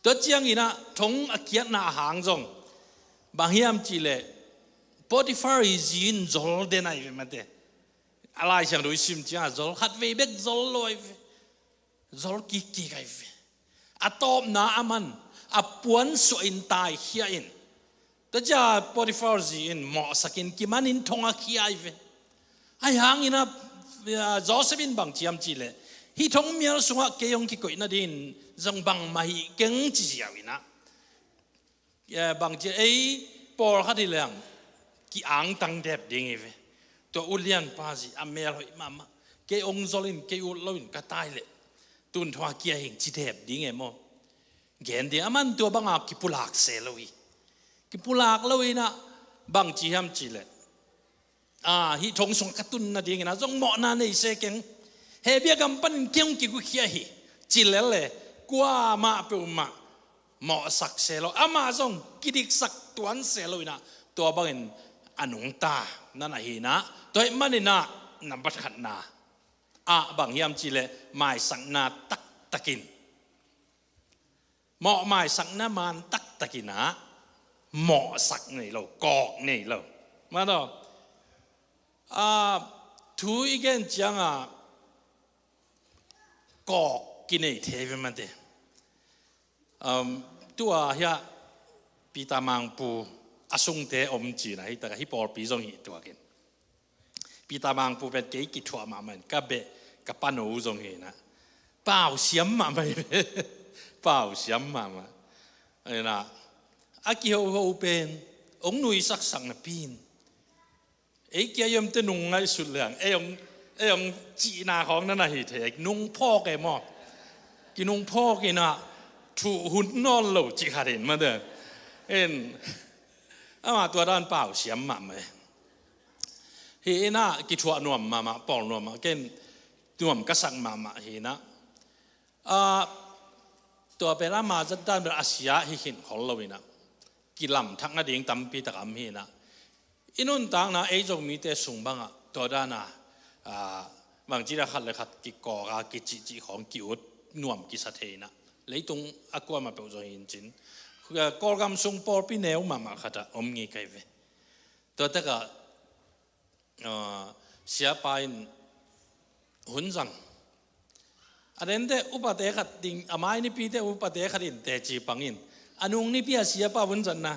Tua ciangin ah thong a kiatna a hang zong bang hiam cih leh, Potiphar ii zi in zol den ahi ve mate. A Lai Siangtho i sim ciang a zol khatvei bek zol lo ahi ve. Zol kikkik ahi ve. A tawpna aman a puan suah in taikhia in, tua ciang Potiphar zi in mawhsak in kiman in thong ah khia ahi ve. Ahi hangin ah, ah, Joseph in bang ci hiam cih leh, hih thongmial sungah kei hong kikoih nadingin zong bangmah hih keng ci ziau in ah, eh, bang ci, ei pawlkhat hi leng ki-angtang dep ding hi ve. Tua ulianpa zi a mel hoih mahmah, kei hong zol in kei ut lo in ka tai leh tun thong ah kia hing ci dep ding e maw? Gen ding, aman tua bang a kipulak se lo hi. Kipulak lo in ah bang ci hiam cih leh, ah, hih thong sungah ka tun nadingin ah zong mawhna nei se keng. Hebia gam panin kei hong kigukhia hi, ci lel le, kuamah peuhmah mawhsak se lo, amah zong kidiksak tuan se lo inah, tua bangin a nungta nan ahi inah, tua ahih maninah nambat khatna ah bang hiam cih leh maisakna taktakin, mawh maisakna man taktakinah mawhsak nei lo, kawk nei lo. Mah tawh, ah, thu i gen ciangah kawk kinei thei ve mate. Um, tua hiah Peter Mangpu a sungte om cina hi taka hi pawlpi zong hi tuakin. Peter Mangpu pen kei kithuah mahmah in ka beh ka pano zong hi inah. Pau siam mahmah hi ve. Pau siam mahmah. Inah a kihoho pen hong nuisaksak napi in, ei kia yomte nung ngaihsut leng ei hong, ei hong cihna khawng nan ahi thei, nung phawk e maw? Kinung phawk inah thuh hun nawn lo cih khat in mate. En, amah tua dan pau siam mahmah hi inah, kithuah nuam mahmah, pawl nuam mahmah, ken nuam ka sak mahmah hi inah. Ah, tua pen ama zatdan pen a sia hi khin khol lo inah, kilamthak nading tampi tak a om hi inah. I nuntakna ei Zomite sung bangah tua dana, ah, bangci dia khat le khat kikawka kicihcih khawng ki-ut nuam kisa thei inah, leitung a kuamah peuh zong hi in cin, Kawlgam sung pawlpi neu mahmah khatah om ngei kai ve. Tua takah, ah, siapa in hun zang. A dente upate khat ding, a mai nipite upate khat in teci pangin, a nung nipi a siapa hun zatna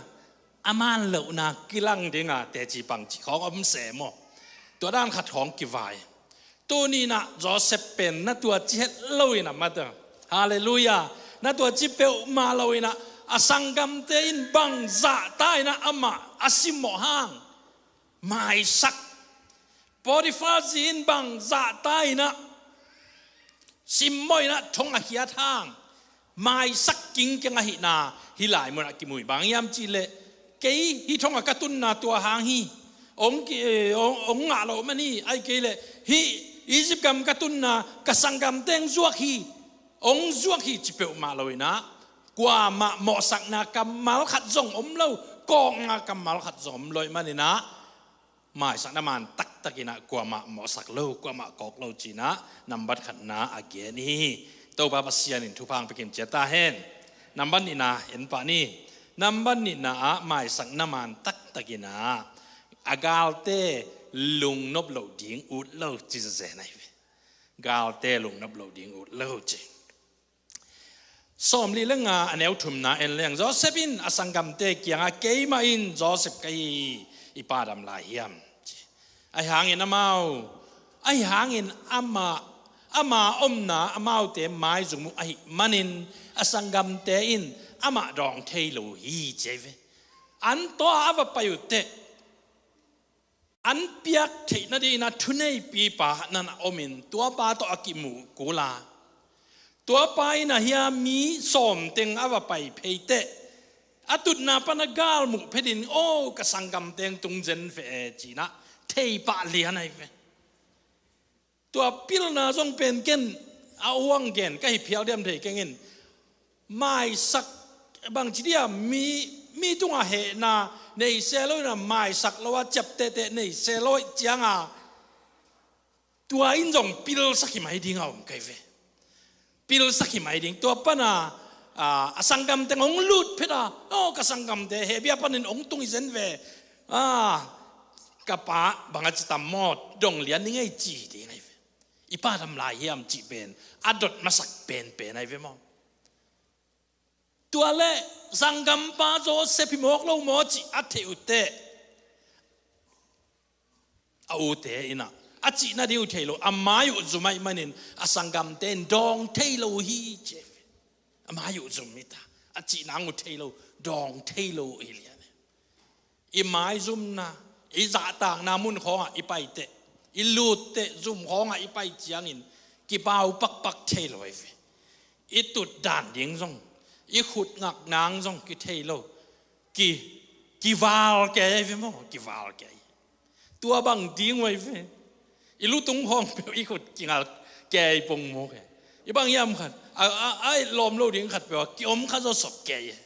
a man lohna kilang dinga teci pang cih khawng om se maw? Tua dan khat khawng kivai. Tuni inah Joseph pen na tua ci het lo inah mate. Halleluiah. Na tua ci peuhmah lo inah, a sanggamte in bang zahta inah amah a simmawh hang maisak. Potiphar zi in bang zahta inah simmawh inah thong a khiat hang maisak kingkeng ahihna hih lai munah kimu hi. Bang hiam cih leh, kei hih thongah ka tunna tua hang hi. Hong ki, eh, hong, hong ngah loh man hi. Ahih kei leh hih Egypt gam ka tunna ka sanggamte hong zuak hi, hong zuak hi ci peuhmah lo inah, kuamah mawhsakna kammal khat zong om lo, kawkna kammal khat zong om lo ahih maninah, maisakna man taktak inah kuamah mawhsak lo, kuamah kawk lo ci inah nambat khatna a gen hi. Topa Pasian in thupha hong pia kim ciat ta hen. Nambat nihna en pah ni. Nambat nihna ah maisakna man taktak inah a galte lungnop loh ding ut lo ci zenzen ahi ve. Galte lungnop loh ding ut lo ci. Sawmli le nga a neu thumna en leng, Joseph in a sanggamte kiangah, keimah in Joseph ka hi hi, i pa dam lai hiam? Ci. Ahi hangin amau, ahi hangin ama, ama omna amaute maizum uh ahih manin a sanggamte in amah dawng thei lo hi ci ahi ve. An tawh a va pai uh teh an piak theih nadingin a thuneipipa nan a omin, tuapa tawh a kimuh kula. Tuapa in a hia mi sawm teng a va pai phei teh a tutna pan a gal muh phetin, "O, ka sanggamte hong tung zen ve e," ci-in a thei pah lian ahi ve. Tua pilna zong pen ken a uang gen ka hi phial diam thei keng in, maisak bangci dia mi, mi tungah hehna nei se lo in a maisak lo a ciaptehte nei se lo ahih cianga tua in zong pilsak hi mai ding a om kai ve. Pilsak hi mai ding. Tua pana, a, a sanggamte hong lut phet a, "O, ka sanggamte hehpih a panin hong tung hi zen ve. A, ka pa bang a ci tam maw, dong lian ni ngei," ci ding ahi ve. "I pa dam lai hiam?" cih pen a dot masak penpen ahi ve maw. Tua le sanggampa Joseph hi mawk lo maw cih a theih uh teh a ute in a, a cih nading uh thei lo, a mai uh zum ahih manin a sanggamte in dawng thei lo uh hi ci. A mai uh zum hi ta, a cih nang uh thei lo, dawng thei lo uh hi lian. I maizumna, i zahtakna mun khawngah i pai teh, i lut teh, zum khawngah i pai ciangin kipau pakpak thei lo ahi ve. I tut dan ding zong, i khut ngak nang zong kithei lo. Ki, kival kei ahi ve maw, kival kei. Tua bang ding uh ahi ve. I lutung khawng peuh i khut kingal, kei pong mawk e. I bang hiam khat a, a, a et lawm lo ding khat peuh a kiom kha zawsop kei e.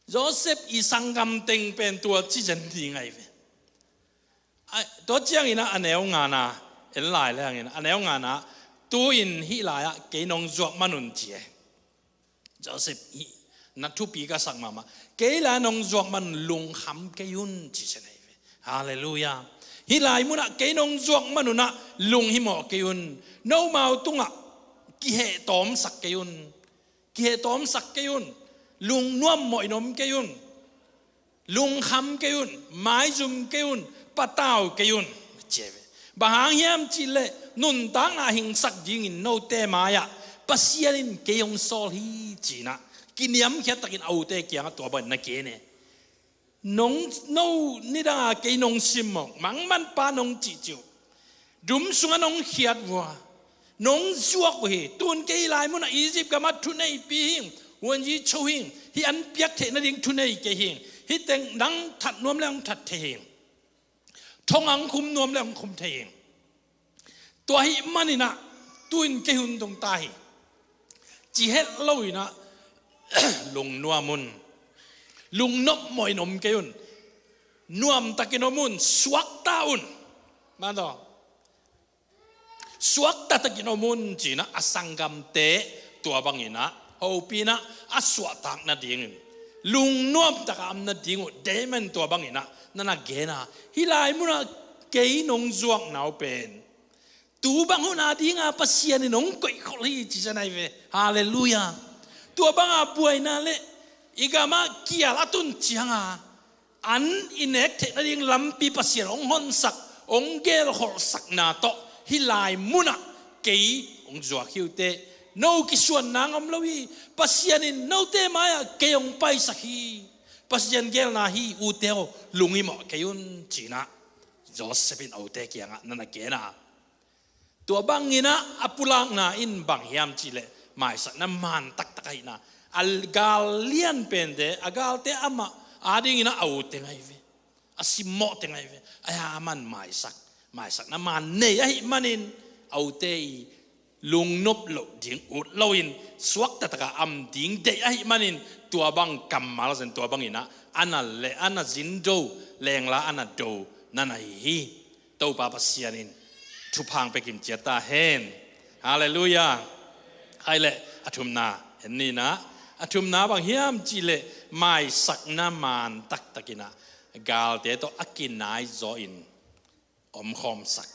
Joseph i sanggam teng pen tua ci zen ding ahi ve. Tua ciangin ah a neu ngana en lai leng in a neu ngana, tu-in hih lai-ah kei nong zuak man un ci e. Joseph hih na thupi ka sak mahmah. Kei lai nong zuak man un lungkham kei un ci zen ahi ve. Halleluiah. Hih lai munah kei nong zuak man unah lunghimawh kei un. Nomau tungah kihehtawmsak kei un. Kihehtawmsak kei un. Lungnuammawh in om kei un. Lungkham kei un. Maizum kei un. Patau kei un. Ci e ve. Bang hang hiam cihleh nuntakna hingsak dingin note mai-ah Pasian in kei hong sawl hi cinah kiniamkhiat takin a ute kiangah tua bangin na gen e. Nong, no nidanga kei nong simmawh, mangmanpa nong cihcih uh, dum sungah nong khiat vua, nong zuak uh hi. Tun kei lai munah Egypt gamah thuneihpi hing, huanyi cho hing, hih an piak theih nading thunei kei hing, hih teng nang that nuam le hong that thei hing, thong ang khum nuam le hong khum thei hing. Tua hih maninah tu-in kei hun dong ta hi. Ci het loinah lungnuam un. Lungnopmawh in om kei un. Nuamtakin om un. Suakta un. Mataw. Suakta takin om un cinah a sanggamte tua banginah hopinah a suahtak nadingin lungnuamtaka om nading uh deiman tua banginah nana gena. Hih lai munah kei nong zuakna uh pen tu bang hun a dinga Pasian in hong koihkholh hi ci zen ahi ve. Halleluiah. Tua banga buaina le i gamah kial a tun cianga an i nek theih nading lampi Pasian hong honsak, hong gelkholhsakna tawh hih lai munah kei hong zuak hi uh teh. No kisuan nang om lo hi. Pasian in note mai-ah kei hong paisak hi. Pasian gelna hi, ute aw, lunghimawh kei un cinah Joseph in a ute kiangah nana gena. Tua banginah a pulakna in bang hiam cihleh maisakna man taktak ahihna. A gal lian pente, a galte amah adinginah a ute ngai ve. A simmawhte ngai ve. Ahi a man maisak, maisakna man nei ahih manin a ute i lungnop loh ding ut loin suakta taka am ding deih ahih manin tua bang kammal zen, tua banginah a na le a na zindo, lengla a na do nana hi hi. Topa Pasian in thupha hong pia kimciat ta hen. Halleluiah. Ahi leh a thumna en ni nah. A thumna bang hiam cihleh maisakna man taktakinah galte tawh a kinaizaw in omkhawmsak.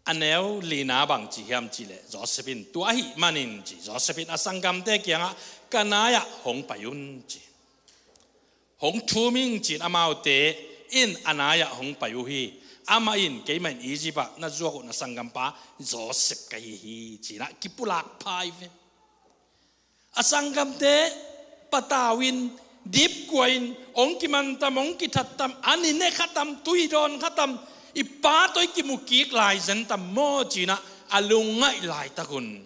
A neu lina bang ci hiam cihleh Joseph in tua ahih manin ci, Joseph in a sanggamte kiangah ka nai-ah hong pai un ci. Hong thum ing cin amaute in a nai-ah hong pai uh hi. Amah in keimah in Egypt ah na zuak uh na sanggampa Joseph ka hi hi cinah kipulak phai ve. A sanggamte patau in, dipkua in, hong kimantam, hong kithattam, an i ne khatam, tui dawn khatam, i pa tawh i kimukik lai zentam maw cinah a lungngaih laitakun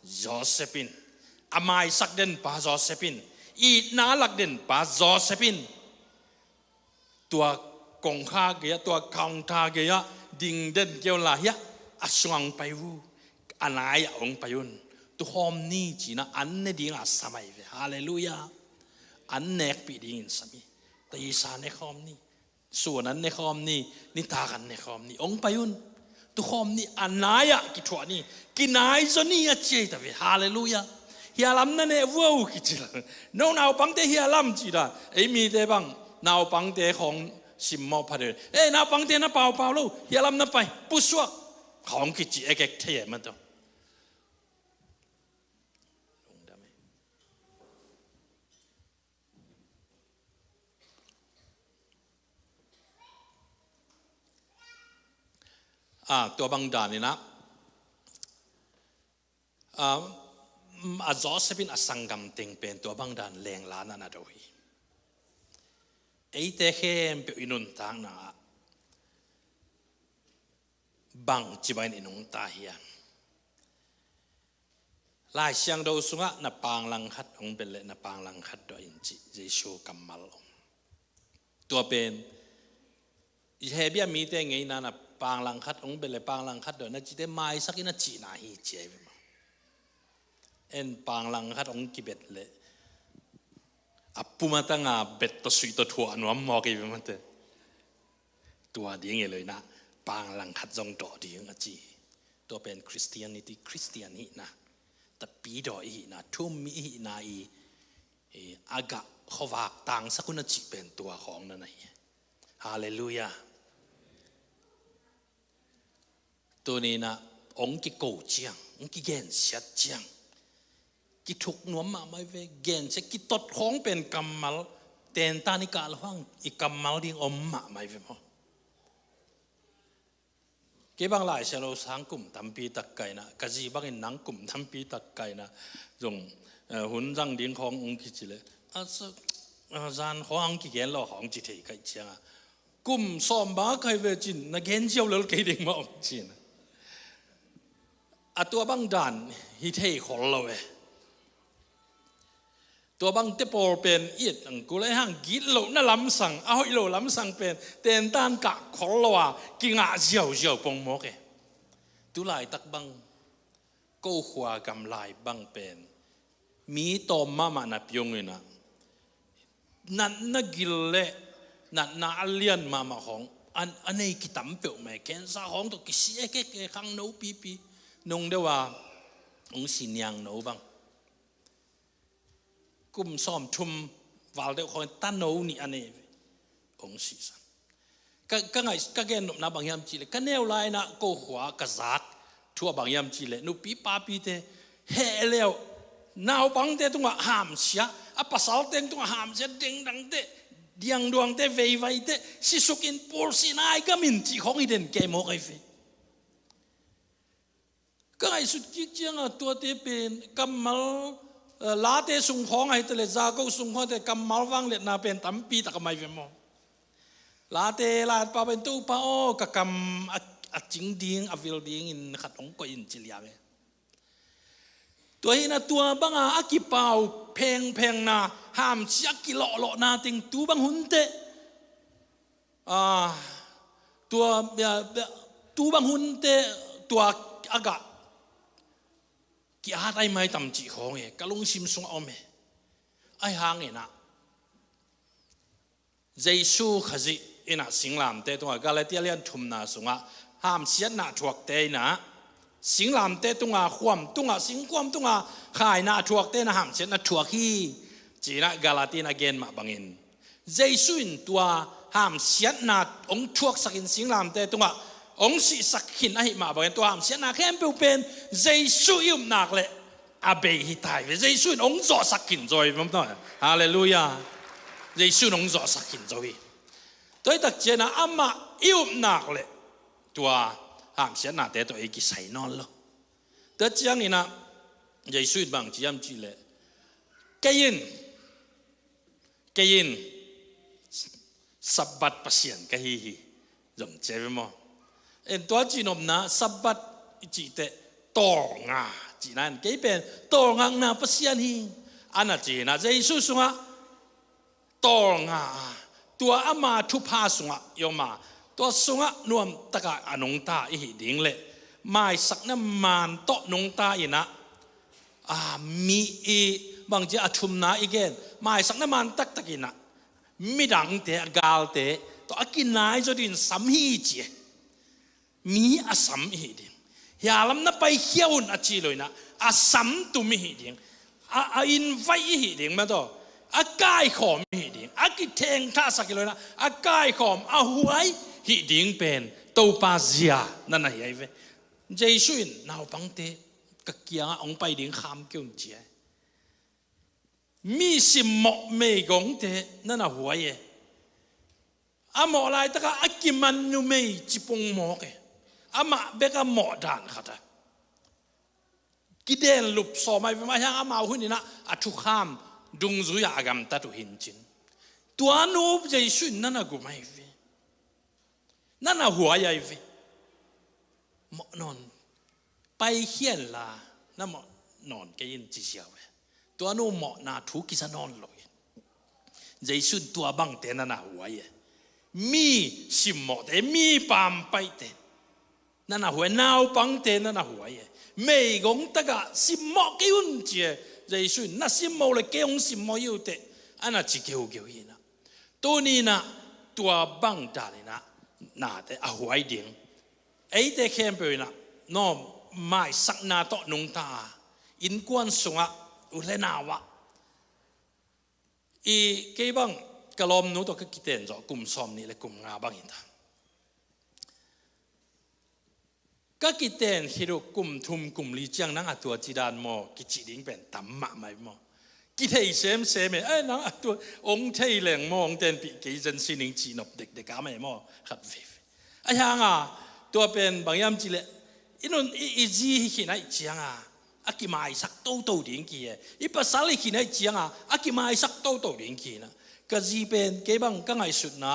Joseph in, a maisak denpa Joseph in, itna lak denpa Joseph in tua kongkha gei-ah, tua counter gei-ah ding den kei un la hiah, a sungah hong pai uh, a nai-ah hong pai un. Tukhawm ni cinah an ne dinga sam ahi ve. Halleluiah. An nekpih dingin sam hi. Teisa nekhawm ni. Suan an nekhawm ni. Nitak an nekhawm ni. Hong pai un. Tukhawm ni, a nai-ah kithuah ni, kinaizaw ni a ci ahi ta ve. Halleluiah. Hia lam na neh vua uh kici la. No naupangte hia lam ci dan. Ei mite bang naupangte khawng simmawh pha deuh. Ei naupangte na paupau lo. Hia lam na pai. Pusuak. Khawng kici ekek thei e mataw. Ah, tua bang daninah, ah, a Joseph in a sanggam teng pen tua bang dan lengla na na do hi. Eite khempeuh i nuntakna ah bang ci bangin i nungta hiam? Lai Siangtho sungah na panglang khat hong bel leh na panglang khat dawh in cih Jesu kammal om. Tua pen Hebia mite ngeina na Panglang khat hong bet le panglang khat dawh na cite maisak in a cihna hi ci ahi ve maw? En panglang khat hong kibet le a pum a tanga bet tawh suih tawh thuah nuam mawk hi ve maw te. Tua ding hi lo inah panglang khat zong dawh ding a ci hi. Tua pen Christianity, Christian hihna, tapidaw i hihna, thum i hihna i, i a gah khuavak tangsak un a cih pen tua khawng na na hi. Halleluiah. Tuninah hong kiko ciang, hong kigensiat ciang kithuk nuam mahmah i ve. Gensiat kitot khawng pen kammal, tentan i kah lo hang i kammal ding om mahmah i ve maw? Kei bang Lai Siangtho sang kum tampi tak kaina, ka zi bangin nang kum tampi tak kaina zong, eh, hun zang ding khawng hong kici le a sa, a zan khawng hong kigen lo khawng ci thei kaih cianga kum sawm bang a kai ve cin na gen ziau lel kei ding mah om cin. A tua bang dan hi thei khol lo e. Tua bang te pawl pen i et ang kul ai hang git lo na lamsang, a hoih lo lamsang pen tentan kah khol lo a kingah ziauziau pong mawk e. Tulaitak bang ko khua gamlai bang pen mi tawm mahmah na piong inah natna gil le natna a lian mahmah khawng a nei kitam peuhmah e. Cancer khawng tawh kisi e keke khangno pipi nong deuh a hong si niangno bang. Kum sawm thum val deuh khawng tano nih a nei ve. Hong sihsan. Ka, ka ngaih, ka gen nopna bang hiam cihleh ka neu lai inah ko khua ka zak thu a bang hiam cihleh nupi papite heh leu naupangte tungah hamsia, a pasalte tungah hamsia, dengdangte, diangduangte, veivaite sisukin pulsihna ai gamin cih khawng hi den kei mawk ai ve. Ka ngaihsut kik cianga tuate pen kammal, eh, late sung khawng ahi tale, zago sung khawng te kammal vangliatna pen tampi tak a mai ve maw? Late laipa pen Topa aw ka kam a, a cing ding a vil dingin khat hong koih in ci liam e. Tua hina tua banga a kipau phengphengna hamsia kilawhlawhna teng tu bang hunte. Ah, tua, bia, bia, tu bang hunte tua a gah ki-at ai mai tam cih khawng e, ka lungsim sungah om e. Ai hang inah Jesu Khazih inah singlamte tungah Galatia lian thumna sungah hamsiatna thuakte inah singlamte tungah khuam tungah singkhuam tungah khaina a thuakte inah hamsiatna thuak hi. Cinah Galati inah gen mah bangin Jesu in tua hamsiatna hong thuaksakin singlamte tungah hong sihsak khin ahi mah bangin tua hamsiatna khempeuh pen Jesu i upnak le a bei hi tai ve. Jesu in hong zawhsak khin zo hi. Halleluiah. Jesu in hong zawhsak khin zo hi. Tua hi tak cianah amah i upnak le tua hamsiatnate tawh ei kisai nawn lo. Tua cianginah Jesu in bang ciam cihleh kei in Kei in Sabbath Pasian ka hi hi. Zong cia ve maw? En tua cihnopna Sabbath i cihteh tawlnga cihna in kei pen tawlngakna Pasian hi. Ana cihna Jesu sungah tawlnga a tua ama thupha sungah i om a tua sungah nuamtaka a nungta i hih ding le maisakna man tawh nungta inah a mi i bangci a thumna i gen maisakna man taktak inah midangte a galte tawh a kinai zaw dingin sam hi ci e. Mi a sam i hih ding. Hia lam na paikhia un a ci lo inah a sam tum i hih ding. A, a invite i hih ding mataw. A kaikhawm i hih ding. A kithengthahsak i lo inah a kaikhawm a huai hih ding pen Topa zia na na hi ai ve. Jesu in naupangte ka kiangah hong pai ding kham kei un ci ai. Mi simmawh meigongte na na huai e. A mawh laitakah a kiman numei cipung mawk e. Amah bek a mawh dan khat a kidenlup sawm ai ve mah hiang amau hun inah a thukham dungzui-ah a gamtat uh hincin. Tua nu Jesu in na na gum ai ve. Na na huai ai ve. Mawh nawn. Paikhia inla na mawh nawn kei in ci siau e. Tua nu mawhna thu kisa nawn lo in. Jesu in tua bangte na na huai e. Mi simmawhte, mi pampaihte. na na huai, naupangte na na huai e. Meigong takah simmawh kei un ci e. Jesu in na simmawh le kei hong simmawh hi uh teh, a na ci keugeu hi na. Tuni na tua bang dan ina nate a huai ding. Eite khempeuh ina no maisakna tawh nungta a, innkuan sungah, u le nau ah. I kei bang ka lawmnu tawh ka kiten zawh kum sawm nih le kum nga bang hi ta. Ka kiten khit uh kum thum kum li ciang nang a tua ci dan maw kici ding pen tam mahmah hi maw? Kithei semsem e, ai nang a tua hong thei leng maw hong tenpih kei zen sining ci nop dekdek a mah hi maw? Khat veve. Ahi hanga tua pen bang hiam cileh i nun i, i zi hi khin aih cianga a kimaisak toto ding ki e. I pasal hi khin aih cianga a kimaisak toto ding ki na. Ka zi pen kei bang ka ngaihsutna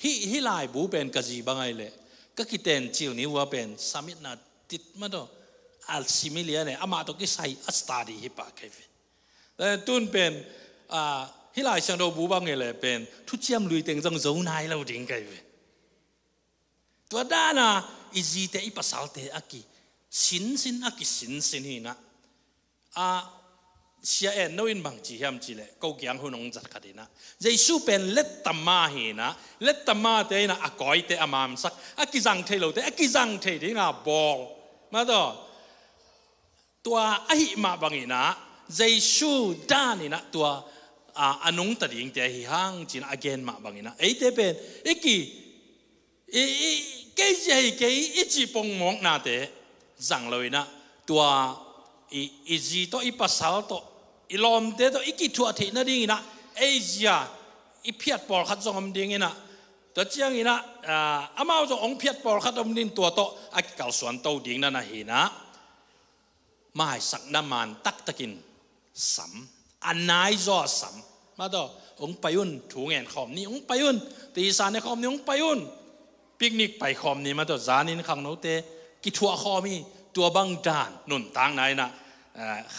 hih, hih laibu pen ka zi bang aih leh ka kiten cil ni ua pen samitna tit ma do a similian e amah tawh kisai a study hi pah kei ve. Tun pen hih Lai Siangtho bu bang e le pen thuciam lui teng zong zo nai lo ding kei ve. Tua dana i zite i pasalte a ki sinsin a ki sinsin hi na. A sia en no in bang ci hiam ci le ko kiang hun hong zat khat hi na. Jesu pen lettama hi na. Lettamate hi na a kawite a mamsak a kizang thei lote a kizang thei dinga bawl. Ma taw tua ahi mah bangin ah Jesu dan in ah tua a nungta dingte ahi hang cin a gen mah bangin ah eite pen i ki i, i, kei zia hi kei i cih pongmawknate zang lo in ah tua i, i zi tawh i pasal tawh i lawmte tawh i kithuah theih nadingin ah ei zia i phiat pawlkhat zong om dingin ah tua ciangin ah amau zong hong phiat pawlkhat om ding tua tawh a kikalsuan to ding na na hi na. Maisakna man taktakin sam a nai zaw a sam. Ma taw hong pai un thu ngen khawm ni hong pai un. Tisa ne khawm ni hong pai un. Picnic pai khawm ni ma taw zanin khangnote kithuah khawm hi. Tua bang dan nuntakna in ah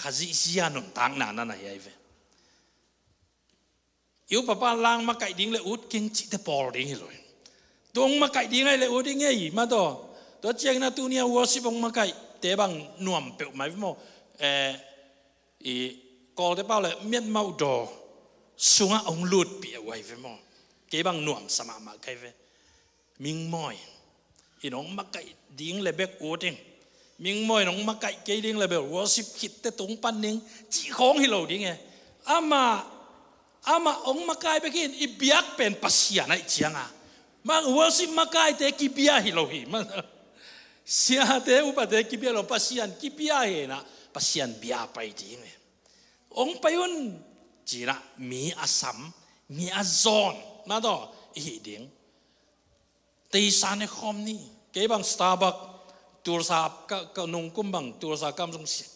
Khazih zia nuntakna na na hi ai ve. I upa pa lang makaih ding le ut keng cihte pawl ding hi lo hi. Tung makaih ding ai le ut i ngei ma taw tua ciangin a tuni a worship hong makaihte bang nuam peuh mai ve maw? I Kawlte pau le miatmauh daw sungah hong lutpih a uai ve maw? Kei bang nuamsa mahmah kai ve. Mingmawi in hong makaih ding le bek ut in. Mingmawi in hong makaih kei ding le bek worship khitte tung pan ding cih khawng hi lo ding e. Amah amah hong makai bek in i biak pen Pasian aih cianga ma worship makaite kibia hi lo hi. Siate upate kibia lo Pasian kibia hi na. Pasian bia pai ding e. Hong pai un cinah mi a sam mi a zawn na taw i hih ding. Teisa ne khawm ni. Kei bang Starbuck tulsa ka, ka nungkum bang tulsa kam zong sia,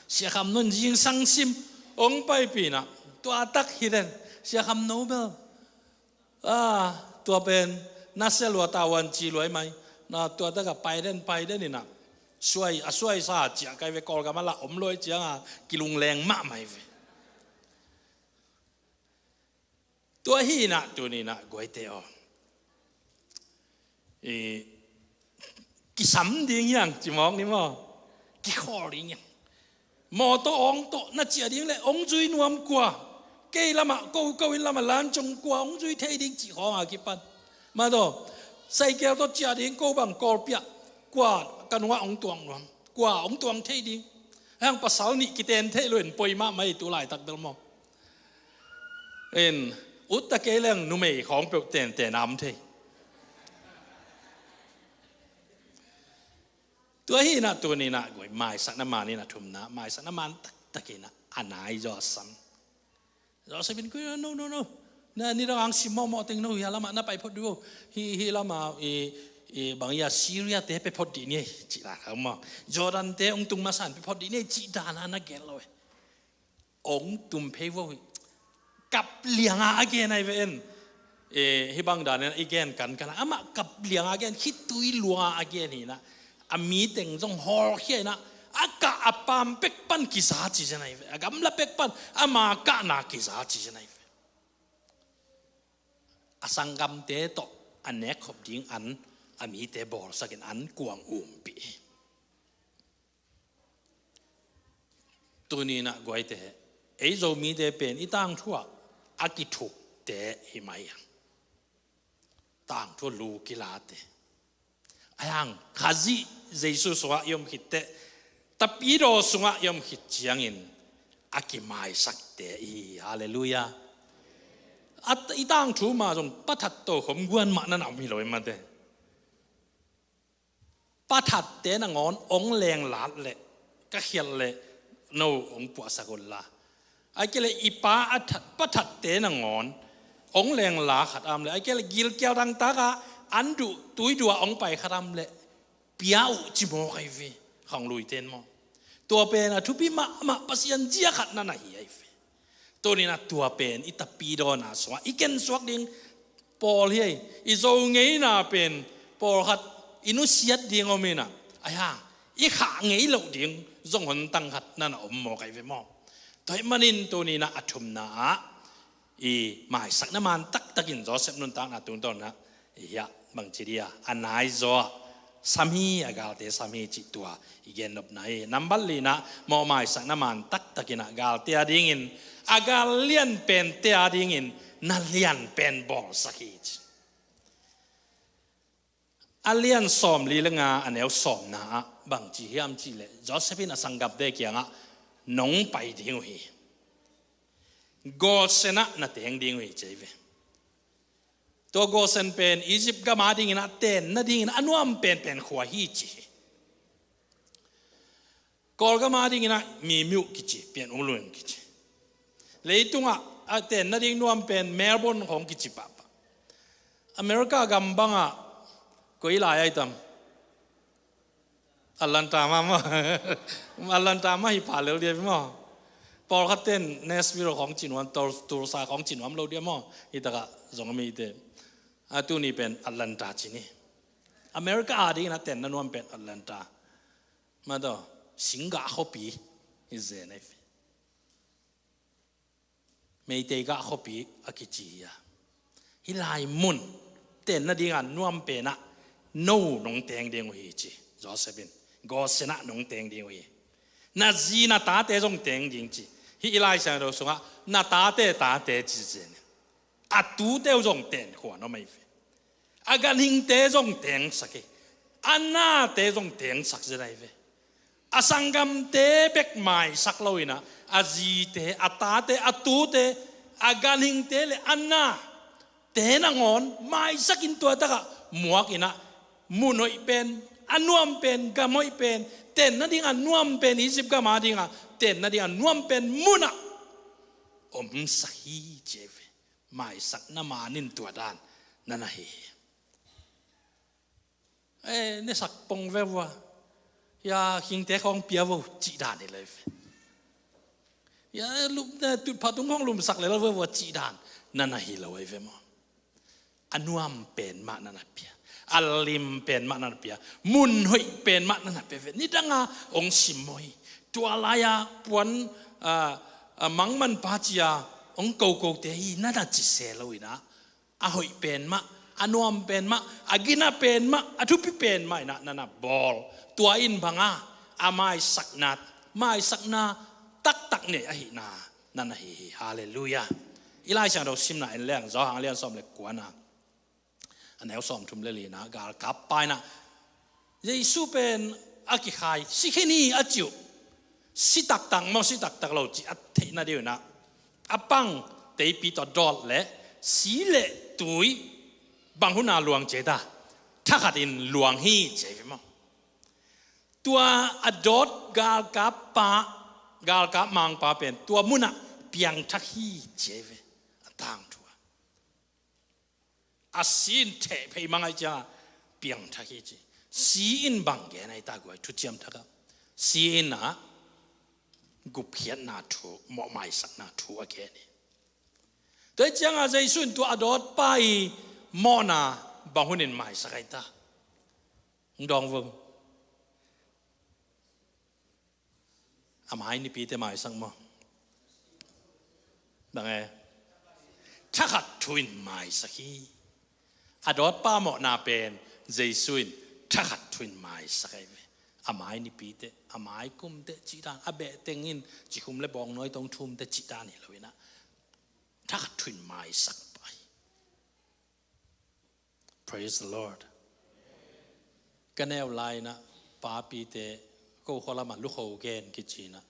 sia kham nun zingsang sim hong paipina tua tak hi den sia kham no bel. Tua pen na sia lua tawan ci luai mai na tua taka pai den pai den ina suai a suai sa ciah kai ve Kawlgam a lah om luai cianga kilungleng mah mai ve. Tua hi inah tuni inah guaite aw. Kisam ding hiang cimawk ni maw? Kikhawl ding hiang. Mawtaw awng tawh na ciah ding le hong zui nuam kua? Kei lamah ko ko in lamah lan cong kua hong zui thei ding cih khawng a kipan. Mawtaw saikel tawh ciah ding ko bang Kawlpi ah kua ka nungah hong tuang nuam? Kua hong tuang thei ding? Hang pasal nih kiten theih lo in poi mahmah i tu laitak bel maw? In utta kei leng numei khawng peuh tenten a om thei. Tua hi inah tuni inah guai maisakna man inah thumna maisakna man taktak inah a nai zaw a sam. Zaw a sam in kui no no no. Na ni dang ang sim mawhmawh teng no hia lamah na pai phot duh. Hi hi lamah i bang ia Syria te pe phot dih ni ei cih dan a maw? Jordan te hong tung masa in pe phot dih ni ei cih dan a na gen lo e. Hong tum phei vo hi. Kap lianga a gen ai ve en. Hih bang dan in i gen kankan amah kap lianga a gen khitui luanga a gen hi inah a mi teng zong hawlkhia inah a kah a pam pek pan kiza ci zen ai ve. A gamla pek pan ama kahna kiza ci zen ai ve. A sanggamte tawh a nekkhop ding an a mite bawlsakin an kuang umpih hi. Tuni-in ah guaite, ei Zomite pen i tangthu ah a kithukte hi mai a, tangthu lu kilate. Ahi hang Khazih Jesu sungah i om khit teh, Tapidaw sungah i om khit ciangin a kimaisakte i hi. Halleluiah. A, i tangthu mah zong pathat tokhom guan mah na na om hi lo i mate. Pathatte nangawn ong lenglat leh ka khialh leh no ong puahsak unla, ahih kei leh i pa a that, pathatte nangawn ong lengla khat a om leh, ahih kei leh gilkial dangtakah an duh tuidua ong pai khat a om leh, pia uh ci mawk ahi ve, khangluite in maw. Tua pen a thupi mahmah Pasian zia khat na na hi ahi ve. Tuni-in ah tua pen i Tapidawna sungah i kensuak ding pawl hi ei. I Zo ngeina pen pawlkhat i nusiat ding om in ah, ahi hang i khah ngei loh ding zong hontang khat na na om mawk ahi ve maw. Tua ahih manin tuni-in ah a thumna ah i maisakna man taktakin Joseph nuntakna tungtawn ah, hiah bangci dia a naizaw ah sam hi, a galte sam hi cih tua i gennopna hi. Nambat lina ah mawh maisakna man taktakin ah galte a dingin, a gal lianpente a dingin na lianpen bawlsak hi ci. A lian sawmli le nga a neu sawmna ah bangci hiam cih leh Joseph in a sanggamte kiangah nong pai ding uh hi. Gosen ah na teng ding uh hi ci ahi ve. Tua Gosen pen Egypt gam a dingin ah tenna dingin a nuam penpen khua hi ci hi. Kawlgam a dingin ah Mimiu kici, Pianulun kici. Leitungah a tenna ding nuam pen Melbourne khawng kici pahpah. America gam bangah koi lai ahi tam? Atlanta mah maw. Atlanta mah hi pha lel dia maw. Pawlkhat ten Nashville khawng ci nuam, Tul-, Tulsa khawng ci nuam lo dia maw. Hi takah zong a mite, a tuni pen Atlanta ci ni. America a dingin a tenna nuam pen Atlanta. Mah tawh, singgah khuapi hi zen ahi ve. Meitei gah khuapi a kici hi a. Hih lai mun tenna dingah nuam penah no nong teng ding uh hi ci Joseph in. Gosen ah nong teng ding uh hi. Na zi na tate zong teng ding ci. Hih i Lai Siangtho sungah na tate tate ci zen. A tute uh zong ten khua nuam ahi ve. A ganhingte zong tengsak hi. A nate zong tengsak zen ahi ve. A sanggamte bek maisak lo in ah, a zite, a tate, a tute, a ganhingte le a nate nangawn maisakin tua takah muak in ah, mun hoih pen, a nuam pen, gam hoih pen, tenna ding a nuam pen, Egypt gam a dingah tenna ding a nuam pen munah omsak hi ci ahi ve. Maisakna manin tua dan na na hi hi. Eh, ne sak pong ve vua. Ya, hingte khawng pia vo cih dan hi lo ahi ve. Ya, lum, eh, tutphah tung khawng lumsak lel ve vua cih dan na na hi lo ahi ve maw. A nuam pen mah na na pia. A lim pen mah na na pia. Mun hoih pen mah na na pia ve. Nidanga ong sim maw hi. Tua lai-a puan, ah, ah, mangmanpa ci-a ong kokote hi na na ci se lo in ah, a hoih pen mah, a nuam pen mah, a gina pen mah, a thupi pen mah in ah na na bawl. Tua in banga a maisakna, maisakna taktak nei ahihna na na hi hi. Halleluiah. I Lai Siangtho simna en leng, Johan a lian sawm le kuana, a neu sawmthum le lina, galkappa in ah Jesu pen a kikhai, si khin hi a ci uh. Si taktak maw, si taktak lo cih a theihna ding in ah, a pang teipi tawh dawt leh si le tui bang hun a luang ci a, thakhatin luang hi ci a hi maw. Tua a dawt galkappa, galkap mangpa pen tua munah piangthak hi ci a hi ve. A tangthu a, a si in theh phei mang ahih ciangah piangthak hi ci. Si in bang gen ahi ta guai, thuciam thakah si in ah gupkhiatna thu, mawhmaisakna thu a gen hi. Tua hi ciangah Jesu in tua a dawtpa i mawhna bang hunin maisak ahi ta? Hong dawng vo. A mai nipite maisak maw? Bang e? Thakhat thu in maisak hi. A dawtpa mawhna pen Jesu in thakhat thu in maisak ahi ve. A mai nipite, a mai kumte cih dan, a behteng in cikhum le bawngnawi tawh thumte cih dan hi lo in ah, thakhat thu in maisak pah hi. Praise the Lord. Ka neu lai in ah papite, ko khua lamah lukho gen kici in ah,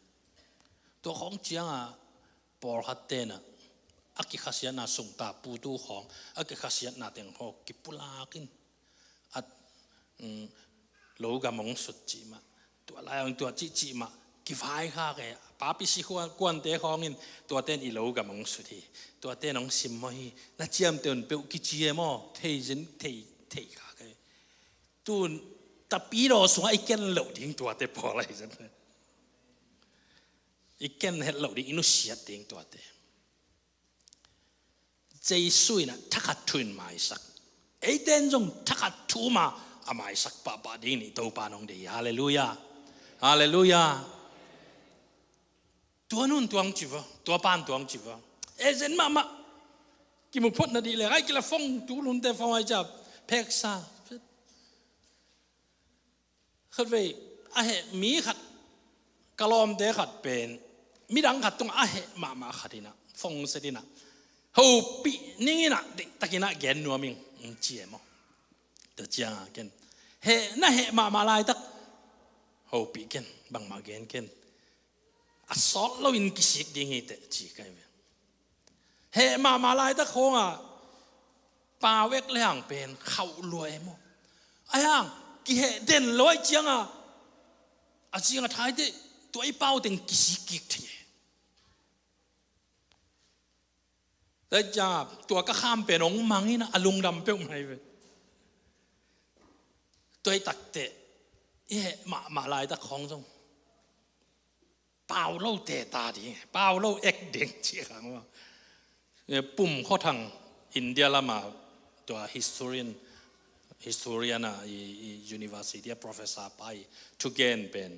tua khawng ciangah pawlkhatte in ah a kikhasiatna, sungta putu khawng a kikhasiatna teng khawng kipulak in, a, mm, lo gam hong sut cih mah, tua lai hong tua cih cih mah kivaikhak e. Papi si kuante khawng in tuate in i lo gam hong sut hi, tuate in hong simmawh hi, na ciamteh un peuh kici e maw, thei zen, thei, thei khak e. Tun tapidaw sungah i ken loh ding tuate pawl ahi zen. I ken het loh ding, i nusiat ding tuate. Jesu in ah thakhat thu in maisak. Eite in zong thakhat thu mah a maisak pahpah dingin i Topa in hong deih hi. Halleluiah. Halleluiah. Tua nun tuang ci va, tua pan tuang ci va. E zen mahmah. Kimu phot nadih le, ai kila phone, tu lunte phone ai ca pheksa. Khatvei a heh mi khat, ka lawmte khat pen midang khat tungah a heh mahmah khat in ah, phone set in ah, hopih ning in ah, diktak in ah gen nuam ing, ci e maw. Tua ciangah ken, heh, na heh mahmah laitak hopih ken, bangmah gen ken. A sawt loin kisik ding hi teh ci ka hi ve. Heh mahmah laitak khawngah pau ek le hang pen khauh lua e maw. Ahi hang kiheh den lo ahih ciangah, a ciangah thaiteh tua i pau teng kisik kik thei e. Tua ciangah tua ka kham pen hong mang in ah, a lungdam peuhmah hi ve. Tua hi takteh i heh mahmah laitak khawng zong pau lo teta ding, pau lo ek ding ci khang maw. Pum Khua Thang, India lamah tua historian, historian ah, i, i university a professor pa i thugen pen